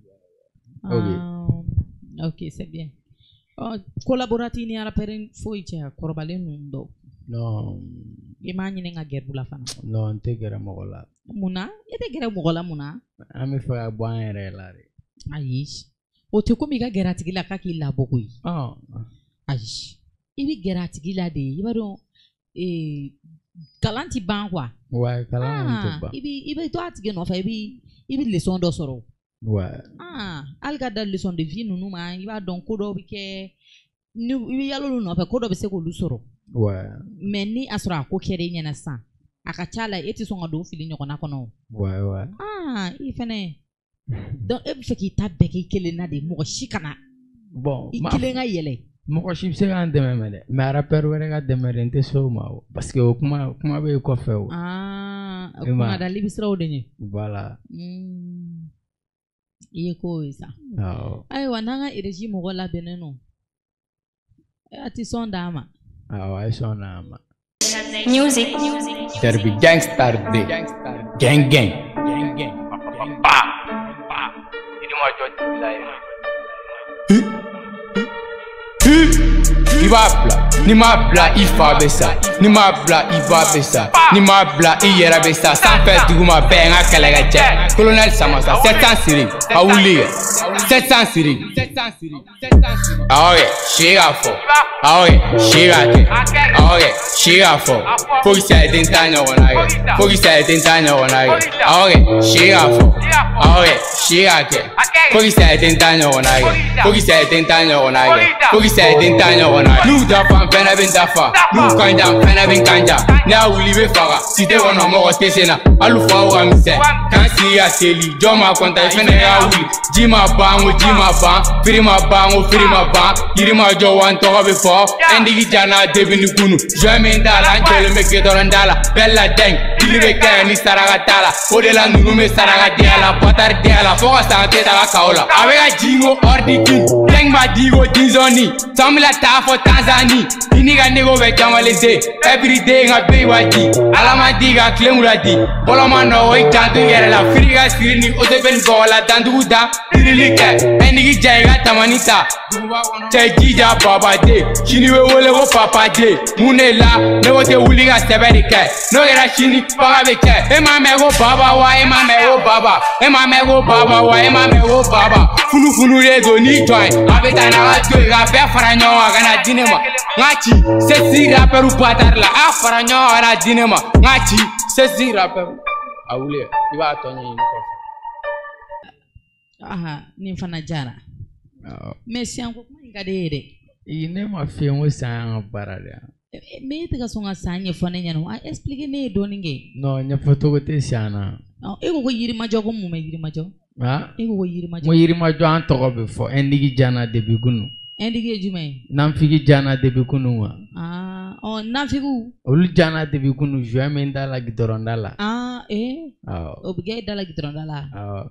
Ok. Ok, c'est bien. Collaborateur ni rappeur foyi cɛ kɔrɔbalen ninnu dɔw. Non. I m'a ɲini ka gɛrɛ u la fana. Non, n tɛ gɛrɛ mɔgɔ la. Munna? E tɛ gɛrɛ mɔgɔ la munna? An bɛ fɛ ka bɔ an yɛrɛ la de. Ayi. O tɛ komi i ka gɛrɛ a tigi la k'a k'i labɔ koyi. Ayi. I bɛ gɛrɛ a tigi la de, i b'a dɔn kalan ti ban quoi. Ouais, kalan tɛ ban. I bɛ to a tigi nɔfɛ, i bɛ leçon dɔ sɔrɔ. Ouais. Hali ka da leçon de vie ninnu ma, i b'a dɔn ko dɔw bɛ kɛ, ni i bɛ yala olu nɔfɛ, ko dɔ bɛ se k'olu sɔrɔ. Ouais. Mais ni a sɔrɔ a ko kɛra i ɲɛna sisan, a ka ca la e tɛ sɔn ka don fili ɲɔgɔnna kɔnɔ. Ouais, ouais. I fɛnɛ. Donc e bɛ fɛ k'i ta bɛɛ k'i kelen na de, mɔgɔ si kana. Bon, i kelen ka yɛlɛ. Mɔgɔ si bɛ se k'an dɛmɛ mɛ dɛ, mais rappeur wɛrɛ ka dɛmɛ de, n tɛ se o ma o, parce que o kuma bɛ yen kɔfɛ o. Kunnadali bɛ siran o de ɲɛ. Voilà. I ye ko ye sa. Awɔ. Ayiwa, n'an ka régie mɔgɔ labɛnnen don, a tɛ sɔn d'an ma. Awɔ, a ye sɔn d'an ma. Music. Derby Gangstar D. Gang gang. Gang gang. Ba. Ba. I b'a bila, n'i m'a bila i fa bɛ sa, n'i m'a bila i ba bɛ sa, n'i m'a bila i yɛrɛ bɛ sa, sanfɛ duguma bɛɛ n ka kɛlɛkɛcɛ. Colonel Samassa, 700 siri, a wuli kɛ, 700 siri. Awɔ kɛ, si k'a fɔ, awɔ kɛ, si k'a kɛ, awɔ kɛ, si k'a fɔ, fo k'i sa den t'a ɲɔgɔnna kɛ, fo k'i sa den t'a ɲɔgɔnna kɛ, awɔ kɛ, si k'a fɔ, awɔ kɛ, si k'a kɛ, fo k'i sa den t'a ɲɔgɔnna kɛ, fo k'i sa den t'a ɲɔgɔnna kɛ, fo k'i sa den t'a ɲɔgɔnna kɛ. N'u dafa n fɛnɛ bɛ n dafa, n'u kan ja n fɛnɛ bɛ n kan ja, n'a y'a wuli i bɛ faga, cité kɔnɔ mɔgɔ tɛ se na, hali faw ka misɛn, k'an sigi ka seli, jɔn ma kɔntan i fɛnɛ y'a wuli, ji ma ban ko ji ma ban, firi ma ban ko firi ma ban, yiri ma jɔ wa n tɔgɔ bɛ fɔ, ɛndigi jana debi ni kunu, jɔn min t'a la n jɔlen bɛ gidɔrɔn da la, bɛɛ la dɛn, dili bɛ kɛ yan ni saraka t'a la, o de la ninnu bɛ saraka di a la, bɔtari di a la, fo ka san tɛ taga kaw la, a bɛ ka ji ko ɔridi kin, dɛn b'a di ko dinzɔni, san bɛna taa fɔ Tanzanie, i ni ka nego bɛ jamalen se, everyday n ka bɛɛ b'a di, Ala ma di ka tile wula di, bɔlɔ ma nɔgɔ i janto i yɛrɛ la, firi ka siri ni osebeni bɔgɔ la, dandugu da, dirili kɛ, ɛnigi ja i ka tamani ta, cɛ jija babaden, sini bɛ wele ko papaden, mun de la ne ko tɛ wuli ka sɛbɛ de kɛ, n'o kɛra sini baga bɛ kɛ, e m'a mɛn ko baba wa, e m'a mɛn ko baba, e m'a mɛn ko baba wa, e m'a mɛn ko baba, funufunu de don ni jɔn ye, a bɛ taa n'a ka to yen ka bɛɛ fara ɲɔgɔn kan ka na di ne ma, n ka ci sesi rappeur batari la, a fara ɲɔgɔn kan ka na di ne ma, n ka ci sesi rappeur a wuli i b'a tɔ ɲɛɲini kɔfɛ. Nin fana diyara. Mais siyan ko kuma in ka di e ye dɛ. Ne ma f'i ye n ko san y'an ka baara de ye. Mais e tɛ ka sɔn ka san ɲɛfɔ ne ɲɛna, a expliquer ne ye dɔɔni kɛ. Non, ɲɛfɔcogo tɛ siyan na. E ko ko yirimajɔ, ko mun bɛ yirimajɔ? E ko ko yirimajɔ. N ko yirimajɔ an tɔgɔ bɛ fɔ, ɛndigi jana debi kunu. Ɛndigi ye jumɛn ye? Nanfigi jana debi kunu wa. Ɔ nafigiw. Olu jana depuis kunu joint min da la gidɔrɔn da la. Ah ee. Awɔ. O bɛ kɛ e da la gidɔrɔn da la. Awɔ.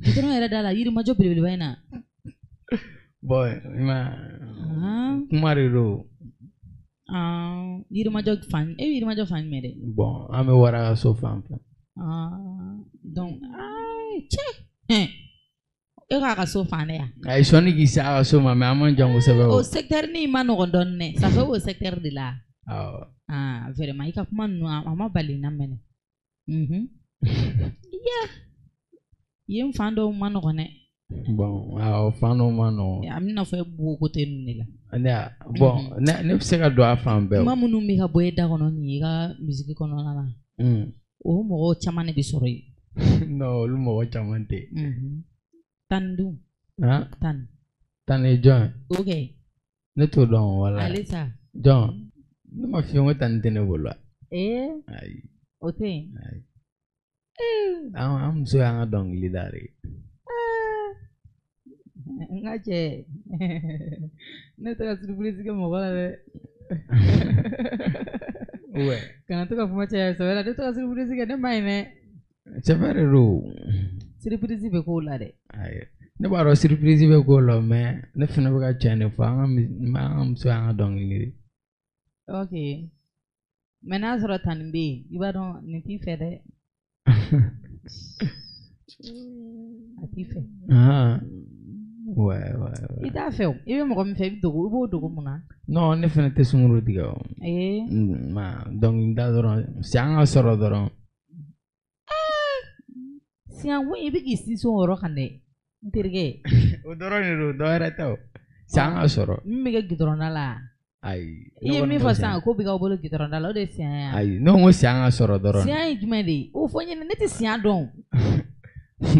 Gidɔrɔn yɛrɛ da la Yirimajɔ belebeleba in na. Bon i ma kuma de don. Yirimajɔ fan e bɛ Yirimajɔ fan jumɛn dɛ? Bon an bɛ Warakaso fan fɛ. Donc cɛ. E k'a ka so fan dɛ yan. Ayi sɔnni k'i se a ka so ma mais an man jan kosɛbɛ o. O secteur nin ma nɔgɔn dɔɔni dɛ. Ça fait o secteur de la. Awɔ. Ah vraiment i ka kuma ninnu a ma bali n na mɛnɛ. Yeah. Yen fan dɔw ma nɔgɔn dɛ. Bon awɔ fan dɔw ma nɔgɔn. A bɛna fɔ e bugo côté ninnu de la. Ne bon ne bɛ se ka don a fan bɛɛ. Kuma minnu bɛ ka bɔ e da kɔnɔ nin ye i ka musique kɔnɔna la. O mɔgɔw caman de bɛ sɔrɔ yen. Non olu mɔgɔ caman tɛ. Tan dun. Tan. Tan ye jɔn ye? Ok. Ne t'o dɔn wala. Ale sa. Jɔn ne ma f'i ye ko tan tɛ ne bolo wa? Ee. Ayi. O tɛ yen. Ayi. An muso y'an ka dɔnkili da de. N ka cɛ ne tɛ ka surprise kɛ mɔgɔ la dɛ. Ouais. Kana to ka kuma caya sɛbɛ la ne tɛ ka surprise kɛ ne ma ɲi dɛ. Sɛbɛ de don. Surprise bɛ k'o la dɛ. Ayi ne b'a dɔn surprise bɛ k'o la mais ne fana bɛ ka tiɲɛ de fɔ an ka muso y'an ka dɔnkili de. Ok mais n'a sɔrɔ tani bɛ yen i b'a dɔn nin t'i fɛ dɛ. A t'i fɛ. Ouais ouais. I t'a fɛ o i bɛ mɔgɔ min fɛ i bɛ dogo i b'o dogo mun na. Non ne fana tɛ sunkuru tigɛ o. Ee. Ma dɔnkilida dɔrɔn si an ka sɔrɔ dɔrɔn. Siyan ko i bɛ k'i sinsin o yɔrɔ kan dɛ n terikɛ. O dɔrɔn de don dɔ wɛrɛ tɛ o. Si an ka sɔrɔ. Min bɛ kɛ gidɔrɔn da la. Ayi. I ye min fɔ sisan ko bɛ k'aw bolo gidɔrɔn da la o de ye siyan ye. Ayi ne ko si an ka sɔrɔ dɔrɔn. Siyan ye jumɛn de ye o fɔ n ɲɛna ne tɛ siyan dɔn.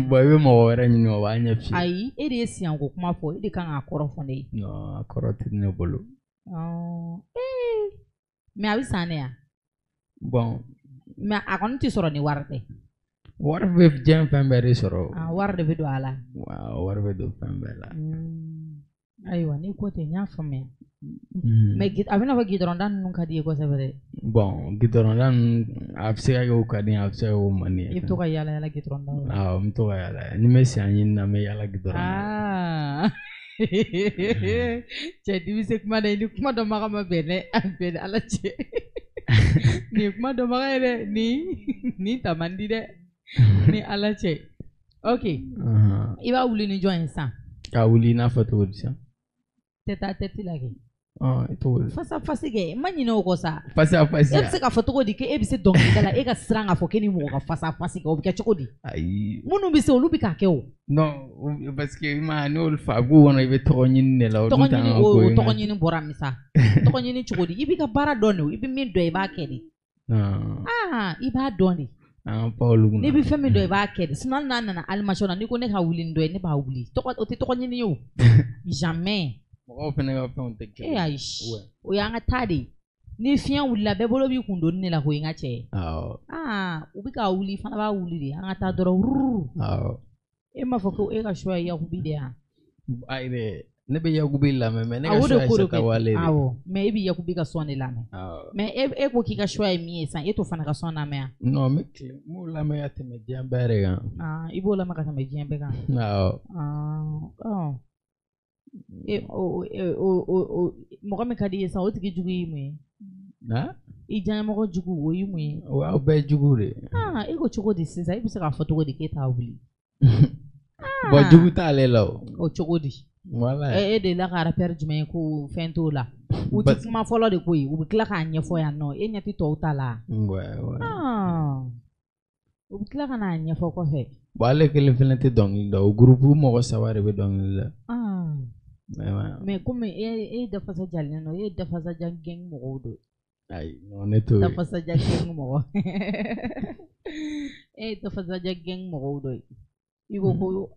Bon i bɛ mɔgɔ wɛrɛ ɲini o b'a ɲɛ f'i ye. Ayi e de ye siyan ko kuma fɔ e de kan k'a kɔrɔ fɔ ne ye. Non a kɔrɔ tɛ ne bolo. Mais a bɛ san de yan. Bon. Mais a kɔni tɛ sɔrɔ ni wari tɛ. Wari bɛ diɲɛ fɛn bɛɛ de sɔrɔ. Wari de bɛ don a la. Wari bɛ don fɛn bɛɛ la. Ayiwa n'i ko ten n y'a faamuya. Mais a bɛna fɔ gidɔrɔn da ninnu ka di i ye kosɛbɛ dɛ. Bon gidɔrɔn da ninnu a bɛ se ka kɛ o ka di n ye a bɛ se ka kɛ o man di n ye. I bɛ to ka yaala yaala gidɔrɔn da la. Awɔ n bɛ to ka yaala ni n bɛ siyan ɲini na n bɛ yaala gidɔrɔn da la. Cɛ di bɛ se kuma na i ni kuma dɔnbaga ma bɛn dɛ a bɛn ni Ala cɛ. Nin ye kuma dɔnbaga ye dɛ nin ta man di dɛ ni Ala cɛ. Ok. I b'a wuli ni jɔn ye sisan? K'a wuli i n'a fɔ cogo di sisan? Tête à tête la kɛ. Fasa fasi kɛ n ma ɲinɛ o kɔ sa. Fasa fasi. E bɛ se k'a fɔ cogo di k'e bɛ se dɔnkilida la e ka siran k'a fɔ k'e ni mɔgɔ ka fasa fasi kɛ o bɛ kɛ cogo di? Ayi. Minnu bɛ se olu bɛ k'a kɛ o. Non parce que i ma ye n'olu fa b'u kɔnɔ i bɛ tɔgɔ ɲini de la. Tɔgɔ ɲini o tɔgɔ ɲini bɔra min sa? Tɔgɔ ɲini cogo di? I b'i ka baara dɔn de o i bɛ min dɔn i b'a kɛ de. I b'a dɔn de. An ka olu kunna. N'i bɛ fɛn min dɔn i b'a kɛ de sinon hali n'a nana animation na n'i ko ne ka wuli ni dɔ ye ne b'a wuli tɔgɔ o tɛ tɔgɔ ɲini ye o. Jamais. Mɔgɔw fana ka fɛnw tɛ kelen ye. Ayi o y'an ka taa de ye ni fiɲɛ wulila bɛɛ bolo b'i kun donni ne la koyi n ka cɛ. Awɔ. U bɛ k'a wuli fana b'a wuli de an ka taa dɔrɔn wururu. Awɔ. E m'a fɔ ko e ka choix ye Yakubi de ye wa? Ayi dɛ ne bɛ Yakubi lamɛn mais ne ka choix ye Shatta Wale de ye. Awɔ mais e bɛ Yakubi ka son de lamɛn. Awɔ. Mais e ko k'i ka choix ye min ye sisan e t'o fana ka son lamɛn wa? Non n bɛ tile n b'o lamɛn ka tɛmɛ diɲɛ bɛɛ de kan. I b'o lamɛn ka tɛmɛ diɲɛ bɛɛ kan. Awɔ. Mɔgɔ min ka di i ye sisan o tigi jugu ye mun ye? I diyaɲɛmɔgɔ jugu o ye mun ye? O y'aw bɛɛ jugu de ye. E ko cogo di sisan e bɛ se k'a fɔ cogo di k'e t'a wuli? Bon jugu t'ale la o. O cogo di? Wala. E delila ka rappeur jumɛn ye ko fɛn t'o la? U ti kuma fɔlɔ de koyi u bɛ tila k'a ɲɛfɔ yan nɔ e ɲɛ tɛ tɔw ta la. U bɛ tila ka n'a ɲɛfɔ kɔfɛ. Bon ale kelen fana tɛ dɔnkili da o groupe mɔgɔ saba de bɛ dɔnkili da. Mais komi e dafasa jalen don e ye dafasajan gang mɔgɔw don. Ayi non ne t'o ye. Dafasajan gang mɔgɔ. E ye dafasajan gang mɔgɔw dɔ ye. I ko ko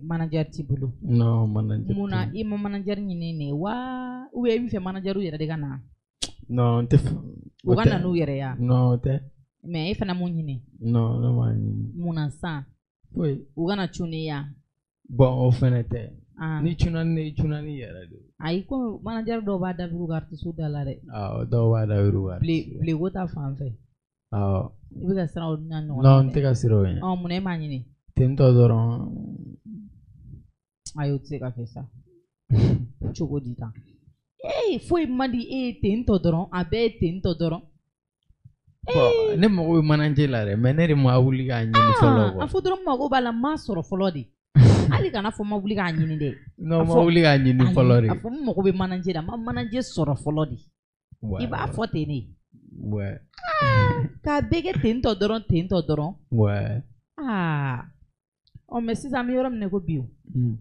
manager t'i bolo. Non manager. Munna i ma manager ɲini ne wa ou bien i bɛ fɛ manager yɛrɛ de ka na? Non n tɛ fɛ. U ka na n'u yɛrɛ ye wa? Non o tɛ. Mais e fana m'o ɲini? Non ne m'a ɲini. Munna sisan? Foyi. U kana cun n'i ya? Bon o fana tɛ. Ni cunna ni ne, i cunna ni yɛrɛ de. Ayi, ko manager dɔw b'a dabiri u ka artiste da la dɛ. Awɔ, dɔw b'a dabiri u ka artiste. Bileko ta fan fɛ. Awɔ. I bɛ ka siran olu n'a ɲɔgɔnna. Non, n tɛ ka siran o ɲɛ. Ɔ, mun na e m'a ɲini? Ten tɔ dɔrɔn. Ayi, o tɛ se ka kɛ sa. Cogo di tan? Ee, foyi man di e ye ten tɔ dɔrɔn, a bɛɛ ye ten tɔ dɔrɔn. Bon, ne mago bɛ manager la dɛ, mais ne de ma wuli k'a ɲini fɔlɔ quoi. A fɔ dɔrɔn mago b'a la, n m'a sɔrɔ fɔlɔ de. Hali kana fɔ n ma wuli k'a ɲini dɛ. Non, n ma wuli k'a ɲini fɔlɔ de. A fɔ n mago bɛ manager la, n ma manager sɔrɔ fɔlɔ de. I b'a fɔ ten de. Ouais. K'a bɛɛ kɛ ten tɔ dɔrɔn, ten tɔ dɔrɔn. Ouais. Aa. Ɔ, mais sisan an bɛ yɔrɔ min na ko bi o.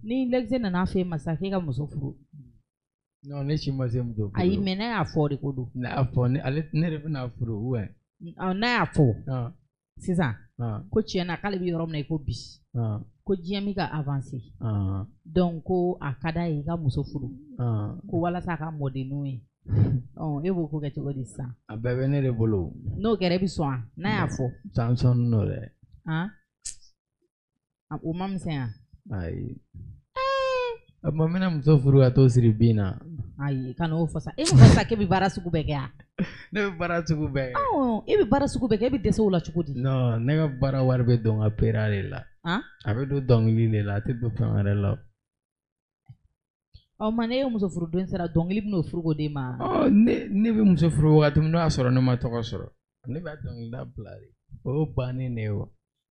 Ni Lɛkise nana f'e ma sisan k'e ka muso furu. Non, ne si ma se muso furu. Ayi, mais n'a y'a fɔ de ko don. N'a y'a fɔ, ne ale ne de bɛna furu ou bien. N'a y'a fɔ. Sisan. Ko tiɲɛ na k'ale bɛ yɔrɔ min na i ko bi. Ko diɲɛ bɛ ka avancer. Donc ko a ka d'a ye i ka muso furu. Ko walasa a ka mɔdenninw ye. Ɔ, e b'o ko kɛ cogo di sisan? A bɛɛ bɛ ne de bolo. N'o kɛra e bɛ sɔn wa? N'a y'a fɔ. Samson n'o dɛ. Han? O ma misɛnya? Ayi. A ma, n bɛna muso furu ka t'o siri bin na. Ayi, ka n'o fɔ sa. E ma fɔ sisan k'e bɛ baara sugu bɛɛ kɛ wa? Ne bɛ baara sugu bɛɛ kɛ. Ɔ, e bɛ baara sugu bɛɛ kɛ, e bɛ dɛsɛ o la cogo di? Non, ne ka baara wari bɛ don n ka pera de la. A bɛ don dɔnkili de la, a tɛ don fɛn wɛrɛ la. Ɔ, ma ne ye muso furu don sera, dɔnkili bɛn'o furu k'o d'e ma. Ɔ, ne bɛ muso furu wagati min n'o y'a sɔrɔ ne ma tɔgɔ sɔrɔ, ne b'a dɔnkilida bila de. O y'o bannen de ye o.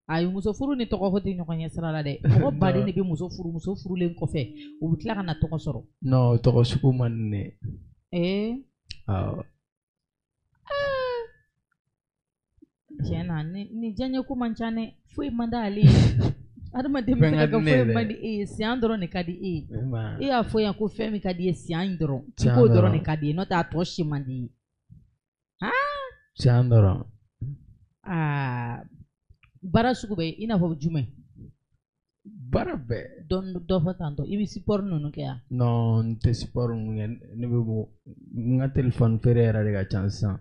Ayi, muso furu ni tɔgɔ ko tɛ ɲɔgɔn ɲɛ sira la dɛ. Mɔgɔ baden de bɛ muso furu, muso furulen kɔfɛ u bɛ tila ka na tɔgɔ sɔrɔ. Non, tɔgɔ sugu man di ne ye. Ee. Awɔ. Tiɲɛ na, ni diyaɲɛ ko man ca dɛ. Foyi man d'ale ye. Adamaden bɛ se ka kɛ foyi man di e ye, siyan dɔrɔn de ka di e ye. E y'a fɔ yan ko fɛn min ka di i ye, siyan in dɔrɔn. I k'o dɔrɔn de ka di i ye, n'o tɛ a tɔ si man di i ye. Siyan dɔrɔn. Aa, baara sugu bɛɛ, i n'a fɔ jumɛn? Baara bɛɛ. Dɔ fɔ tantɔ, i bɛ support ninnu kɛ yan? Non, n tɛ support ninnu kɛ, ne bɛ bɔ n ka téléphone feere yɛrɛ de ka ca sisan.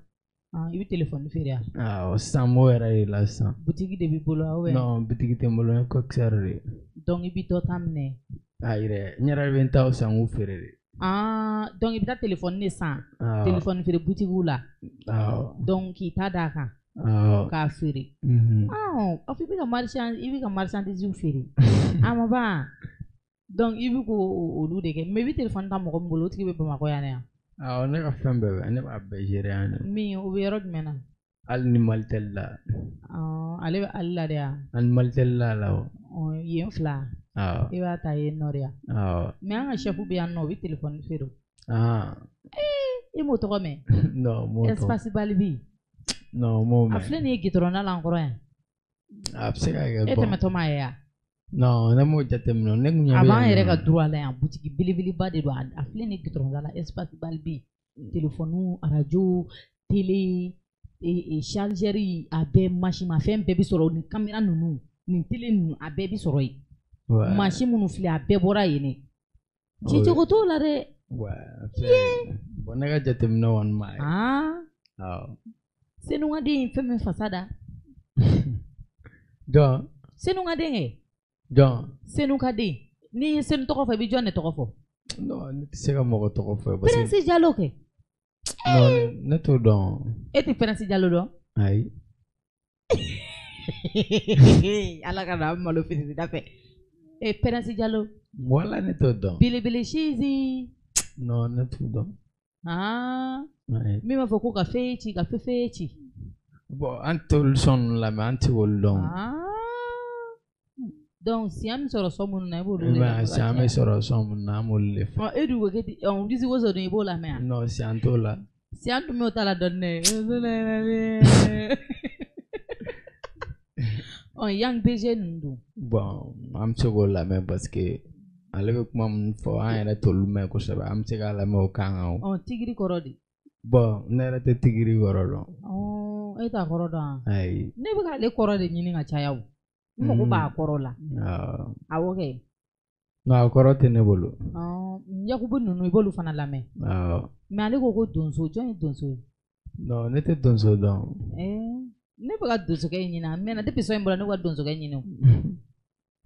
I bɛ téléphone feere yan? Awɔ, sisan n b'o yɛrɛ de la sisan. Butigi de b'i bolo wa ou bien? Non, butigi tɛ n bolo, n ye coxeur de ye. Donc i bɛ dɔ ta minɛ? Ayi dɛ, n yɛrɛ bɛ n taw san k'u feere de. Ah, donc i bɛ taa téléphone de san? Téléphone feere butigiw la? Awɔ. Donc k'i ta d'a kan? Awɔ. K'a feere. A fɔ i bɛ ka marchand, i bɛ ka marchandise feere. A ma ban. Donc i bɛ k'o olu de kɛ, mais i bɛ téléphone ta mɔgɔ min bolo, o tigi bɛ Bamakɔ yan de. Awɔ, ne ka fɛn bɛɛ bɛ, ne b'a bɛɛ gérer yan de. Min, o bɛ yɔrɔ jumɛn na? Hali ni Malitel la. Ale bɛ Ali la de yan? Ani Malitel la la o. Ɔ, yen fila. Awɔ. I b'a ta yen nɔ de yan? Awɔ. Mais an ka chef bɛ yan nɔ, o bɛ téléphone feere. Ee, i m'o tɔgɔ mɛn? Non, m'o tɔgɔ. Espace Balibi. Non, m'o mɛn. A filɛ nin ye goudron da la an kɔrɔ yan. A bɛ se ka kɛ. E tɛmɛtɔ m'a ye yan? Non, ne m'o jateminɛ, ne kun ɲɛ bɛ. A b'an yɛrɛ ka droit la yan, butigi belebeleba de don. A filɛ nin ye goudron da la, Espace Balibi. Téléphone, radio, télé, chargeur, a bɛɛ, machine bɛɛ bɛ sɔrɔ, nin caméra ninnu, nin télé ninnu, a bɛɛ bɛ sɔrɔ yen. Mansin minnu filɛ, a bɛɛ bɔra yen de. Cicogo t'o la dɛ. Ouais, a bɛ se ka kɛ. Bon, ne ka jateminɛ kɔni m'a ye. Awɔ. Senu ka den fɛn min fasa da. Jɔn? Senu ka den kɛ. Jɔn? Senu ka den. N'i ye Senu tɔgɔ fɔ, i bɛ jɔn de tɔgɔ fɔ? Non, ne tɛ se ka mɔgɔ tɔgɔ fɔ. Parce que Prince Jalo kɛ. Non, ne t'o dɔn. E tɛ Prince Jalo dɔn? Ayi. Ala ka na malo feere da fɛ. E Prince Jalo. Wala ne t'o dɔn. Belebele sizi. Non, ne t'o dɔn. Ayi. Min b'a fɔ ko ka fɛn ci, ka fɛn ci. Bon, an t'olu sɔn ninnu lamɛn, an tɛ olu dɔn. Donc siyan bɛ sɔrɔ sɔn minnu na, i b'olu de lamɛn. Siyan bɛ sɔrɔ sɔn minnu na, an b'olu de fɛ. Ɔ, e dun ko k'e tɛ, ɔ, disi woso dun, i b'o lamɛn wa? Non, siyan t'o la. Siyan dun b'o ta la dɔɔni dɛ. Ɔ, Yang BG ninnu dun? Bon, an bɛ se k'o lamɛn parce que ale bɛ kuma minnu fɔ, an yɛrɛ t'olu mɛn kosɛbɛ, an bɛ se k'a lamɛn o kan kan o. Ɔ, tigiri kɔrɔ di? Bon, ne yɛrɛ tɛ tigiri kɔrɔ dɔn. Ɔ, e t'a kɔrɔ dɔn wa? Ayi. Ne bɛ k'ale kɔrɔ de ɲini ka caya o. N mago b'a kɔrɔ la. Awɔ kɛ. Non, a kɔrɔ tɛ ne bolo. Ɔ, Yakubu ninnu, i b'olu fana lamɛn? Awɔ. Mais ale ko ko donso, jɔn ye donso ye? Non, ne tɛ donso dɔn. Ne bɛ ka donsokɛ ɲini, a mɛnna depuis son in bɔra, ne bɛ ka donsokɛ ɲini o.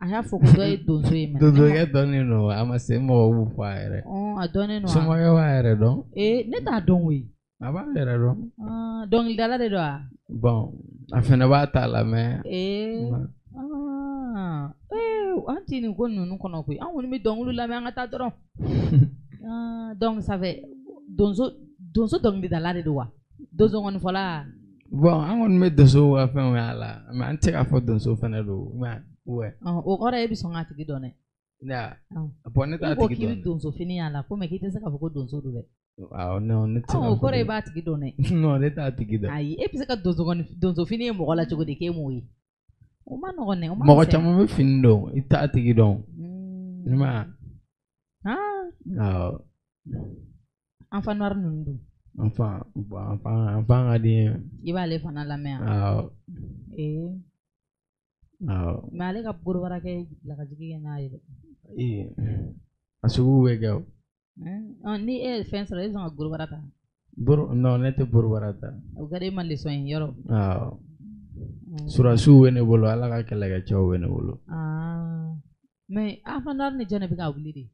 A y'a fɔ ko dɔ ye donso ye. Donsokɛ dɔnnen don, a ma se mɔgɔw b'u fɔ a yɛrɛ. A dɔnnen don. Somakɛ b'a yɛrɛ dɔn. Ee, ne t'a dɔn koyi. A b'a yɛrɛ dɔn. Dɔnkilidala de don wa? Bon, a fɛnɛ b'a ta la mais. Ee, an ti nin ko ninnu kɔnɔ koyi. An kɔni bɛ dɔnkiliw lamɛn, an ka taa dɔrɔn. Donc ça fait donso dɔnkilidala de don wa? Donso ŋɔnifɔla? Bon, an kɔni bɛ donso ka fɛnw y'a la, mais an tɛ se k'a fɔ donso fɛnɛ don, mais ouais. O kɔrɔ e bɛ sɔn k'a tigi dɔn dɛ. Bon, ne t'a tigi dɔn. I ko k'i bɛ donso fini y'a la, komi k'i tɛ se k'a fɔ ko donso don dɛ. Awɔ, non, ne tɛ se k'a fɔ. O kɔrɔ e b'a tigi dɔn dɛ. Non, ne t'a tigi dɔn. Ayi, e bɛ se ka donso fini ye mɔgɔ la cogo di k'e m'o ye? O ma nɔgɔn dɛ. Mɔgɔ caman bɛ fini don, i t'a tigi dɔn. I m'a ye? Awɔ. Enfant noir ninnu dun? Enfant, bon, enfant ka di n ye. I b'ale fana lamɛn wa? Awɔ. Ee. Awɔ. Mais ale ka gorobara kɛ lagajigi kɛ n'a ye dɛ. Ee, a sugu bɛ kɛ o. Ni e ye fɛn sɔrɔ, e bɛ sɔn ka gorobara ta? Non, ne tɛ gorobara ta. O kɛra e ma leçon ye yɔrɔ? Awɔ. Surasiw bɛ ne bolo, Ala ka kɛlɛkɛcɛw bɛ ne bolo. Mais enfant noir ni jɔn de bɛ ka wuli de?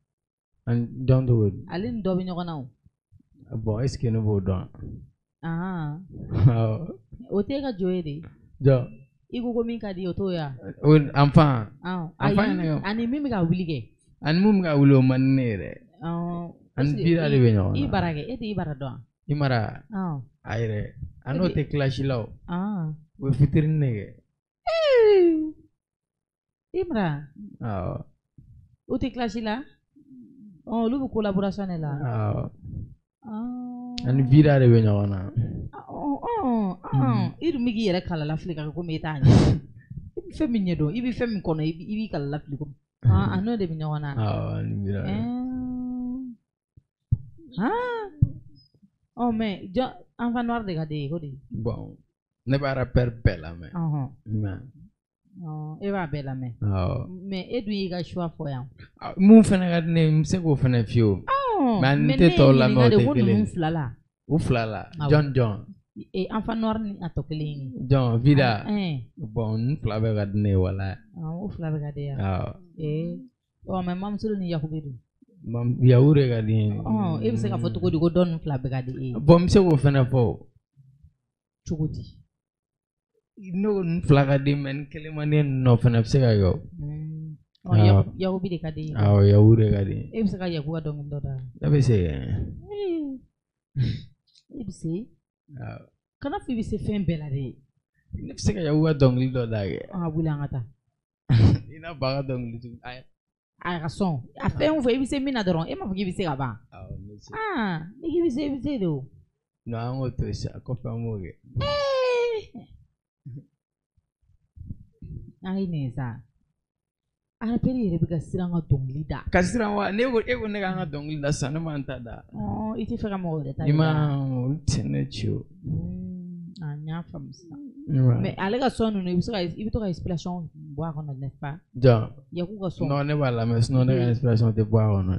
Ani jɔn t'o ye? Ale ni dɔ bɛ ɲɔgɔn na o. Bon, est-ce que ne b'o dɔn? Awɔ. O t'e ka jo ye de? Jɔn? I ko min ka di ye, o t'o ye wa? O enfant. Ayi, ani min bɛ ka wuli kɛ. Ani min bɛ ka wuli, o man di ne ye dɛ. Ani Bira de bɛ ɲɔgɔn na. I bara kɛ, e tɛ i bara dɔn wa? I mara? A yɛrɛ. A n'o tɛ kilasi la o. O bɛ fitinin de kɛ. I mara? Awɔ. O tɛ kilasi la? Olu bɛ collaboration de la. Awɔ. Ani Bira de bɛ ɲɔgɔn na. I dun bɛ k'i yɛrɛ kalala fili ka kɛ komi e t'a ɲɛ. I bɛ fɛn min ɲɛdɔn, i bɛ fɛn min kɔnɔ, i b'i kalala fili komi. A n'o de bɛ ɲɔgɔn na. Awɔ, ani Bira. Mais jɔn enfant noir de ka di ye ko de? Bon, ne b'a rappeur bɛɛ lamɛn. E b'a bɛɛ lamɛn. Awɔ. Mais e dun y'i ka choix fɔ yan. Mun fɛnɛ ka di ne ye, n bɛ se k'o fɛnɛ f'i ye o. Mais n tɛ tɔw lamɛn, o tɛ kelen ye. Ninnu fila la. U fila la. Jɔn jɔn? Enfant noir ni a tɔ kelen ye. Jɔn Vida? Bon, ninnu fila bɛɛ ka di ne ye walayi. O fila bɛɛ ka di ye. Awɔ. Ɔ, mais Mamuso ni Yakubu dun? Yaku de ka di n ye. E bɛ se k'a fɔ cogo di ko dɔ ninnu fila bɛɛ ka di e ye? Bon, n bɛ se k'o fɛnɛ fɔ o. Cogo di? Ne ko ninnu fila ka di mais ni kelen man di ne nɔ fɛnɛ bɛ se ka kɛ o. Yakubu de ka di ye. Awɔ, Yaku de ka di n ye. E bɛ se ka Yaku ka dɔnkili dɔ da? Ne bɛ se kɛ. E bɛ se? Awɔ. Kana fɔ i bɛ se fɛn bɛɛ la dɛ. Ne bɛ se ka Yaku ka dɔnkili dɔ da kɛ. An ka wuli an ka taa. I n'a fɔ a ka dɔnkili jugu. A ka sɔn. A fɛn o fɛn i bɛ se min na dɔrɔn, e m'a fɔ k'i bɛ se ka ban. Awɔ, n bɛ se. N'i k'i bɛ se, i bɛ se de o. Non, an k'o to yen sa, kɔfɛ an b'o kɛ. An ye nin ye sa. Rappeur yɛrɛ bɛ ka siran ka dɔnkili da. Ka siran wa? Ne ko e ko ne k'an ka dɔnkili da sisan, ne m'an ta da. I tɛ fɛ ka mɔgɔ wɛrɛ ta de I da. ma olu tɛ ne ci o. N y'a faamu sisan. Mais ale ka son ninnu, i bɛ se ka i bɛ to ka inspiration bɔ a kɔnɔ, n'est-ce pas? Jɔn? Yaku ka son. Non, ne b'a lamɛn, sinon ne ka inspiration tɛ bɔ a kɔnɔ.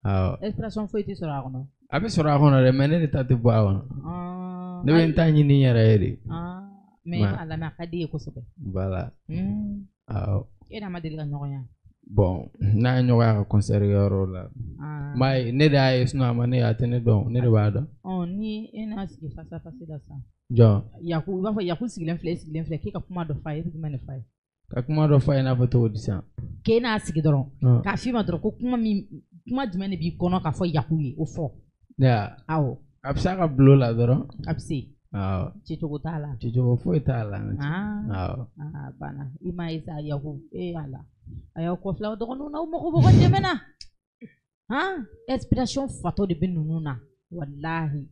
Awɔ. Inspiration foyi tɛ sɔrɔ a kɔnɔ. A bɛ sɔrɔ a kɔnɔ dɛ, mais ne de ta tɛ bɔ a kɔnɔ. Ne bɛ n ta ɲini n yɛrɛ ye de. Mais a lamɛn a ka di ye kosɛbɛ. Voilà. Awɔ. E n'a ma deli ka ɲɔgɔn ye? Bon, n'a ye ɲɔgɔn ye a ka concert kɛyɔrɔ la. M'a ye, ne de y'a ye, sinon a ma ne ye, a tɛ ne dɔn, ne de b'a dɔn. Ni e n'a sigi face à face la sisan. Jɔn? Yaku, i b'a fɔ Yaku sigilen filɛ, e sigilen filɛ, k'e ka kuma dɔ f'a ye, e bɛ jumɛn de f'a ye? Ka kuma dɔ f'a ye i n'a fɔ cogo di sisan? K'e n'a sigi dɔrɔn, k'a f'i ma dɔrɔn ko kuma min, kuma jumɛn de b'i kɔnɔ k'a fɔ Yaku ye, o fɔ. Ne y'a? Awɔ. A bɛ se a ka bulon la dɔrɔn. A bɛ se. Awɔ. Cicogo t'a la. Cicogo foyi t'a la. Awɔ. A banna. I m'a ye sa Yaku, e y'a la. A y'aw kɔfilɛ aw dɔgɔninw na, aw mago b'aw ka dɛmɛ na. Inspiration fatɔ de bɛ ninnu na. Walahi.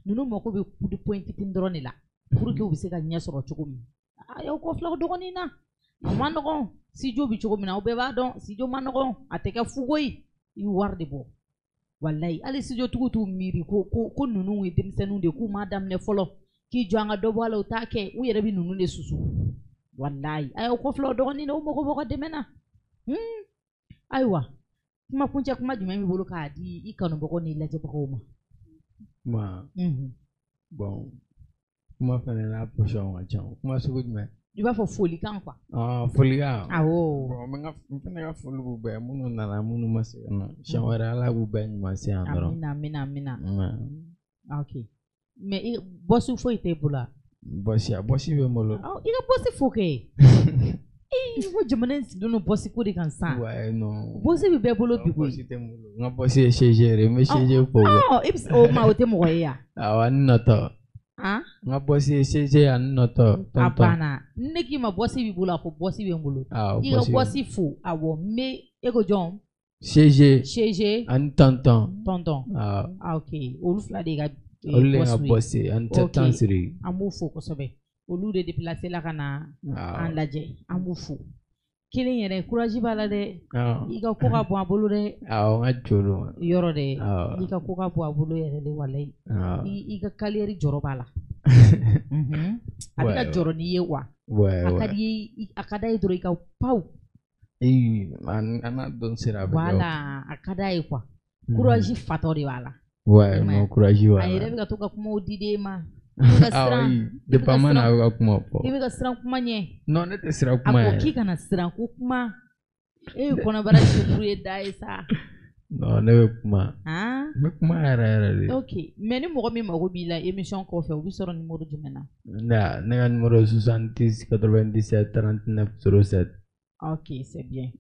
Ninnu mago bɛ coup de poing fitinin dɔrɔn de la. Pour que u bɛ se ka ɲɛ sɔrɔ cogo min. A y'aw kɔfilɛ aw dɔgɔnin na. A ma nɔgɔn. Studio bɛ cogo min na, aw bɛɛ b'a dɔn. Studio ma nɔgɔn. A tɛ kɛ fu koyi. I bɛ wari de bɔ. Walahi. Hali studio tigiw t'u miiri ko ninnu ye denmisɛnninw de ye, k'u m'a daminɛ fɔlɔ. K'i jɔ an ka dɔ bɔ a la, u t'a kɛ. U yɛrɛ bɛ ninnu de susu. Walahi. A y'aw kɔfilɛ aw dɔgɔnin na, aw mago b'aw ka dɛmɛ na. Ayiwa, kuma kuncɛ kuma jumɛn b'i bolo k'a di i kanubagaw n'i lajɛbagaw ma? Kuma. Bon, kuma fɛnɛ n'a position ka ca. Kuma sugu jumɛn? I b'a fɔ folikan quoi. Ah, folikan. Awɔ. Bon, n fɛnɛ ka foli b'u bɛɛ, minnu nana, minnu ma se ka na. Siɲɛ wɛrɛ Ala k'u bɛɛ ɲuman se yan dɔrɔn. Amina, amina, amina. Ok. Mais i bɔsi foyi t'e bolo wa? Bɔsi, a bɔsi bɛ n bolo. I ka bɔsi fo kɛ. Ee, ko jamana in sigilen don bɔsi ko de kan sisan. Ouais, non. Bɔsi bɛ bɛɛ bolo bi koyi. Bɔsi tɛ n bolo. N ka bɔsi ye CG de ye, n bɛ CG fo. Ɔ, e bɛ se o ma, o tɛ mɔgɔ ye yan. Awɔ, ani nɔtɔ. Han? N ka bɔsi ye CG ani nɔtɔ. A banna. Ne k'i ma bɔsi b'i bolo, a ko bɔsi bɛ n bolo. Awɔ, I ka bɔsi fo, awɔ, n bɛ e ko jɔn? CG. CG. Ani tɔntɔn. Tɔntɔn. Awɔ. Ah, ok. Olu fila de ye ka Olu de ye n ka bɔsi ye, ani cɛ siri. An b'u fo kosɛbɛ. Olu de déplacé la ka na an lajɛ, an b'u fo. Kelen yɛrɛ courage b'a la dɛ. I ka ko ka bon a bolo dɛ. Awɔ, n ka jo don. Yɔrɔ dɛ. I ka ko ka bon a bolo yɛrɛ de walayi. I ka carrière jɔrɔ b'a la. A bɛ ka jɔrɔ n'i ye wa. A ka di ye, a ka d'a ye dɔrɔn i ka paw. Ee, an n'a dɔn sera a bɛ kɛ. Voilà, a ka d'a ye quoi. Courage fatɔ de b'a la. Ouais, non, courage b'a la. A yɛrɛ bɛ ka to ka kumaw di den ma. Ah oui, depuis an ma na a bɛ ka kuma fɔ. I bɛ ka siran kuma ɲɛ. Non, ne tɛ siran kuma yɛrɛ. A ko k'i kana siran ko kuma. E ye kɔnɔbara sukuru ye da ye sa. Non, ne bɛ kuma. Han? N bɛ kuma yɛrɛ yɛrɛ de. Ok, mais ni mɔgɔ min mago b'i la émission kɔfɛ, o bɛ sɔrɔ numéro jumɛn na? Ne ka numéro ye 70 97 39 07. Ok, c'est bien.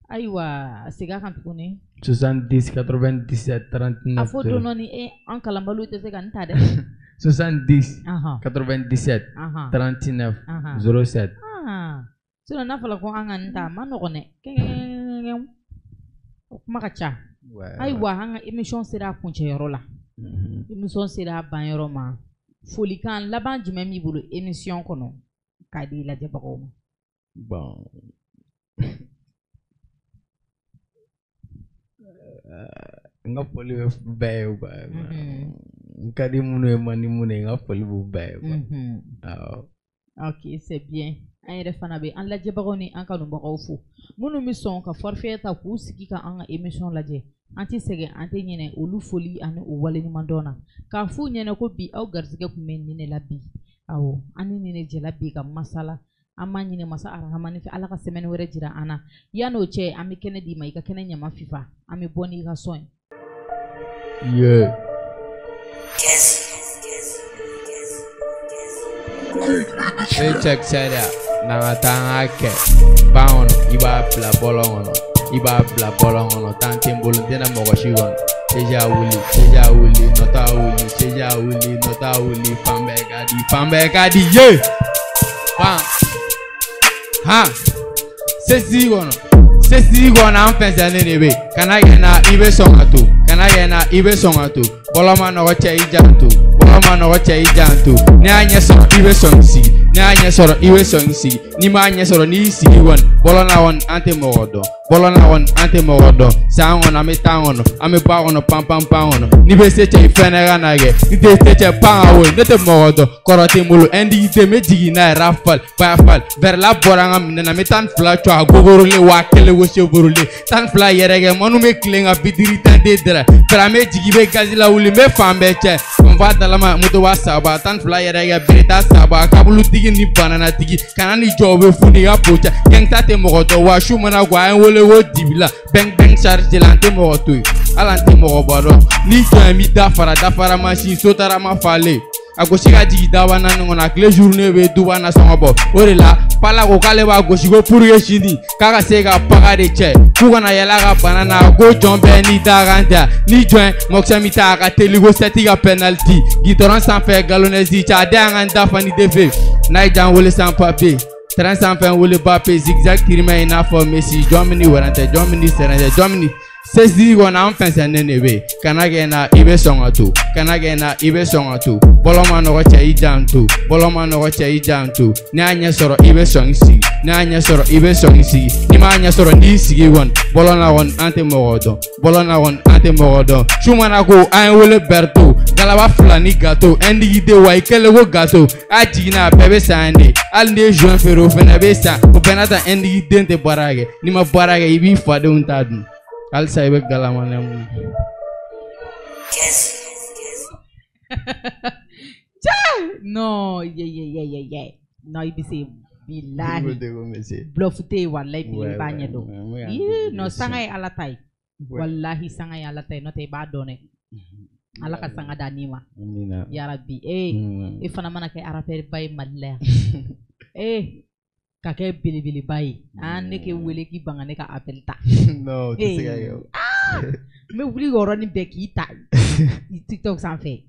Ayiwa, segin a kan tuguni. 70 97 39. A fɔ don dɔ ni e an kalanbaliw tɛ se ka n ta dɛ. 70 97 39 07. Sinon n'a fɔra ko an ka nin ta a ma nɔgɔn dɛ. O kuma ka ca. Ayiwa, an ka émission sera a kuncɛyɔrɔ la. Émission sera a banyɔrɔ ma. Folikan laban jumɛn b'i bolo émission kɔnɔ k'a di lajɛbagaw ma? Bon. N ka foli bɛ bɛɛ ye quoi. N ka di minnu ye, man di minnu ye, n ka foli b'u bɛɛ ye quoi. Awɔ. Ok, c'est bien. An yɛrɛ fana bɛ an lajɛbagaw ni an kanubagaw fo. Minnu bɛ sɔn ka forfait ta k'u sigi ka an ka émission lajɛ. An tɛ sɛgɛn, an tɛ ɲinɛ olu foli ani o waleɲuman dɔn na. K'a f'u ɲɛna ko bi aw garisɛgɛ tun bɛ nin de la bi. Awɔ, an ni nin de jɛla bi ka masala. An b'a ɲini masa arahamani fɛ Ala ka semaine wɛrɛ jira an na. Yan'o cɛ, an bɛ kɛnɛ d'i ma, i ka kɛnɛ ɲama fifa. An bɛ bɔ n'i ka son ye. Yeah. Ne cɛkisɛ de n'an ka taa an ka kɛ ban kɔnɔ, i b'a bila bɔlɔn kɔnɔ, i b'a bila bɔlɔn kɔnɔ, tan tɛ n bolo, n tɛna mɔgɔ si kɔnɔ. Seja wuli, seja wuli, nɔta wuli, seja wuli, nɔta wuli, fan bɛɛ ka di, fan bɛɛ ka di, ye! Fan! Han! Sesi kɔnɔ, sesi kɔnɔ, an fɛnsɛnnen de bɛ yen. Kana kɛ n na, i bɛ sɔn ka to. Kana kɛ n na, i bɛ sɔn ka to. Bɔlɔn ma nɔgɔ cɛ, i janto. Bɔlɔn ma nɔgɔ cɛ, i janto. N'i y'a ɲɛ sɔrɔ, i bɛ sɔn k'i sigi. N'i y'a ɲɛ sɔrɔ, i bɛ sɔn k'i sigi. N'i m'a ɲɛ sɔrɔ, n'i y'i sigi kɔni, bɔlɔn na kɔni, an tɛ mɔgɔ dɔn. Bɔlɔn na kɔni, an tɛ mɔgɔ dɔn. San kɔnɔ, an bɛ tan kɔnɔ, an bɛ ba kɔnɔ, pan pan pan kɔnɔ. N'i bɛ se cɛ, i fɛnɛ ka na kɛ. N'i tɛ se cɛ, pan ka wolo. Ne tɛ mɔgɔ dɔn. Kɔrɔ tɛ n bolo, indignité, n bɛ jigin n'a ye, rafale, rafale. Verla bɔra an ka minɛn na, n bɛ 12 cɔ a gogorolen, 1000 ko Chevrolet. 12 yɛrɛ kɛ, minnu bɛ tilen ka bitiri tan tɛ dɛrɛ. Fɛrɛ, n bɛ jigin, i bɛ gazi lawuli, n bɛ fan bɛɛ cɛ. Nfa dalama, moto wa saba, 12 yɛrɛ kɛ, bereta saba, kabulutigi ni bananatigi. Kana ni jɔ, o bɛ funu i ka po cɛ. Gangsta tɛ mɔgɔ dɔn, wa su mana ko an ye wele ko dibila. Bang bang charge la, an tɛ mɔgɔ to yen. Hali an tɛ mɔgɔ ba dɔn. N'i jɔ yen, n b'i da fara, dafara mansin, sotarama falen. A gosi ka jigin daba naani kɔnɔ, a tile journée bɛ duba nasɔngɔ bɔ. O de la, Pala ko k'ale b'a gosi ko pour que sini k'a ka se ka paga de cɛ. K'u kana yɛlɛ a ka bana na, ko jɔn bɛɛ n'i da kan tɛ. Ni jɔn mɔkisɛ mi ta a ka teli ko sɛti ka penalty. Gitɔrɔn sanfɛ galonɛsi cɛ, a den y'an ka dafa ni defe. N'a ye jan wele sans papier. Train sanfɛ n wele Bape, zigzag tirimɛ i n'a fɔ Messi. Jɔn min ni wɛrɛn tɛ, jɔn min ni sɛrɛn tɛ, jɔn min ni sesi kɔnɔ, an fɛnsɛnnen de bɛ yen. Kana kɛ n na, i bɛ sɔn ka to. Kana kɛ n na, i bɛ sɔn ka to. Bɔlɔn ma nɔgɔ cɛ, i janto. Bɔlɔn ma nɔgɔ cɛ, i janto. N'i y'a ɲɛ sɔrɔ, i bɛ sɔn k'i sigi. N'i y'a ɲɛ sɔrɔ, i bɛ sɔn k'i sigi. N'i m'a ɲɛ sɔrɔ, n'i sigi kɔni, bɔlɔn na kɔni, an tɛ mɔgɔ dɔn. Bɔlɔn na kɔni, an tɛ mɔgɔ dɔn. Su mana ko, an ye wele Berto. Galaba fila ni gâteau. Indignité wa i kɛlen ko gâteau. A jiginna, a bɛɛ bɛ san de. Hali n'i ye joint feere, o fɛnɛ bɛ san. O bɛɛ n'a ta, indignité tɛ baara kɛ. N'i ma baara kɛ, i b'i fadenw ta dun. Halisa i bɛ galama mun. Non, yeah. Non, i bɛ se. Bilahi. Degun bɛ se. Bluff tɛ yen, walahi bi i b'a ɲɛ dɔn. Ouais, ouais. Ii, non, sanga ye Ala ta ye. Ouais. Walahi sanga ye Ala ta ye, n'o tɛ i b'a dɔn dɛ. Ala ka sanga da n'i ma. Amina. Yarabi. Ee, e fana mana kɛ rappeur ba ye Mali la yan. Ee, ka kɛ belebeleba ye. Ah, ne k'e wele k'i ban ka ne ka appel ta. Non, o tɛ se ka kɛ o. N bɛ wuli yɔrɔnin bɛɛ k'i ta i TikTok sanfɛ.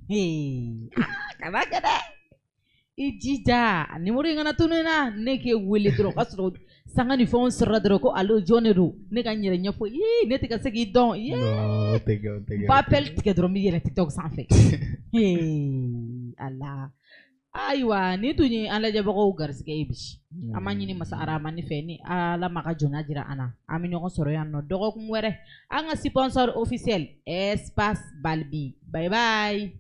Ee, ah, kana kɛ dɛ. I jija numéro in kana tunu i na, ne k'e wele dɔrɔn o ka sɔrɔ sanga ni fɛnw sɔrɔla dɔrɔn ko allo jɔn de don, ne ka n yɛrɛ ɲɛfɔ, ii ne tɛ ka se k'i dɔn, ii Non, o tɛ kɛ, o tɛ kɛ. n b'a appel tigɛ dɔrɔn n bɛ yɛlɛ TikTok sanfɛ. Ee, Ala. Ayiwa, nin tun ye an lajɛbagaw garisɛgɛ ye bi. An b'a ɲini masa Aramani fɛ ni Ala ma ka jɔnya jira an na. An bɛ ɲɔgɔn sɔrɔ yan nɔ dɔgɔkun wɛrɛ. An ka sponsor officiel Espace Balbi. Bye bye.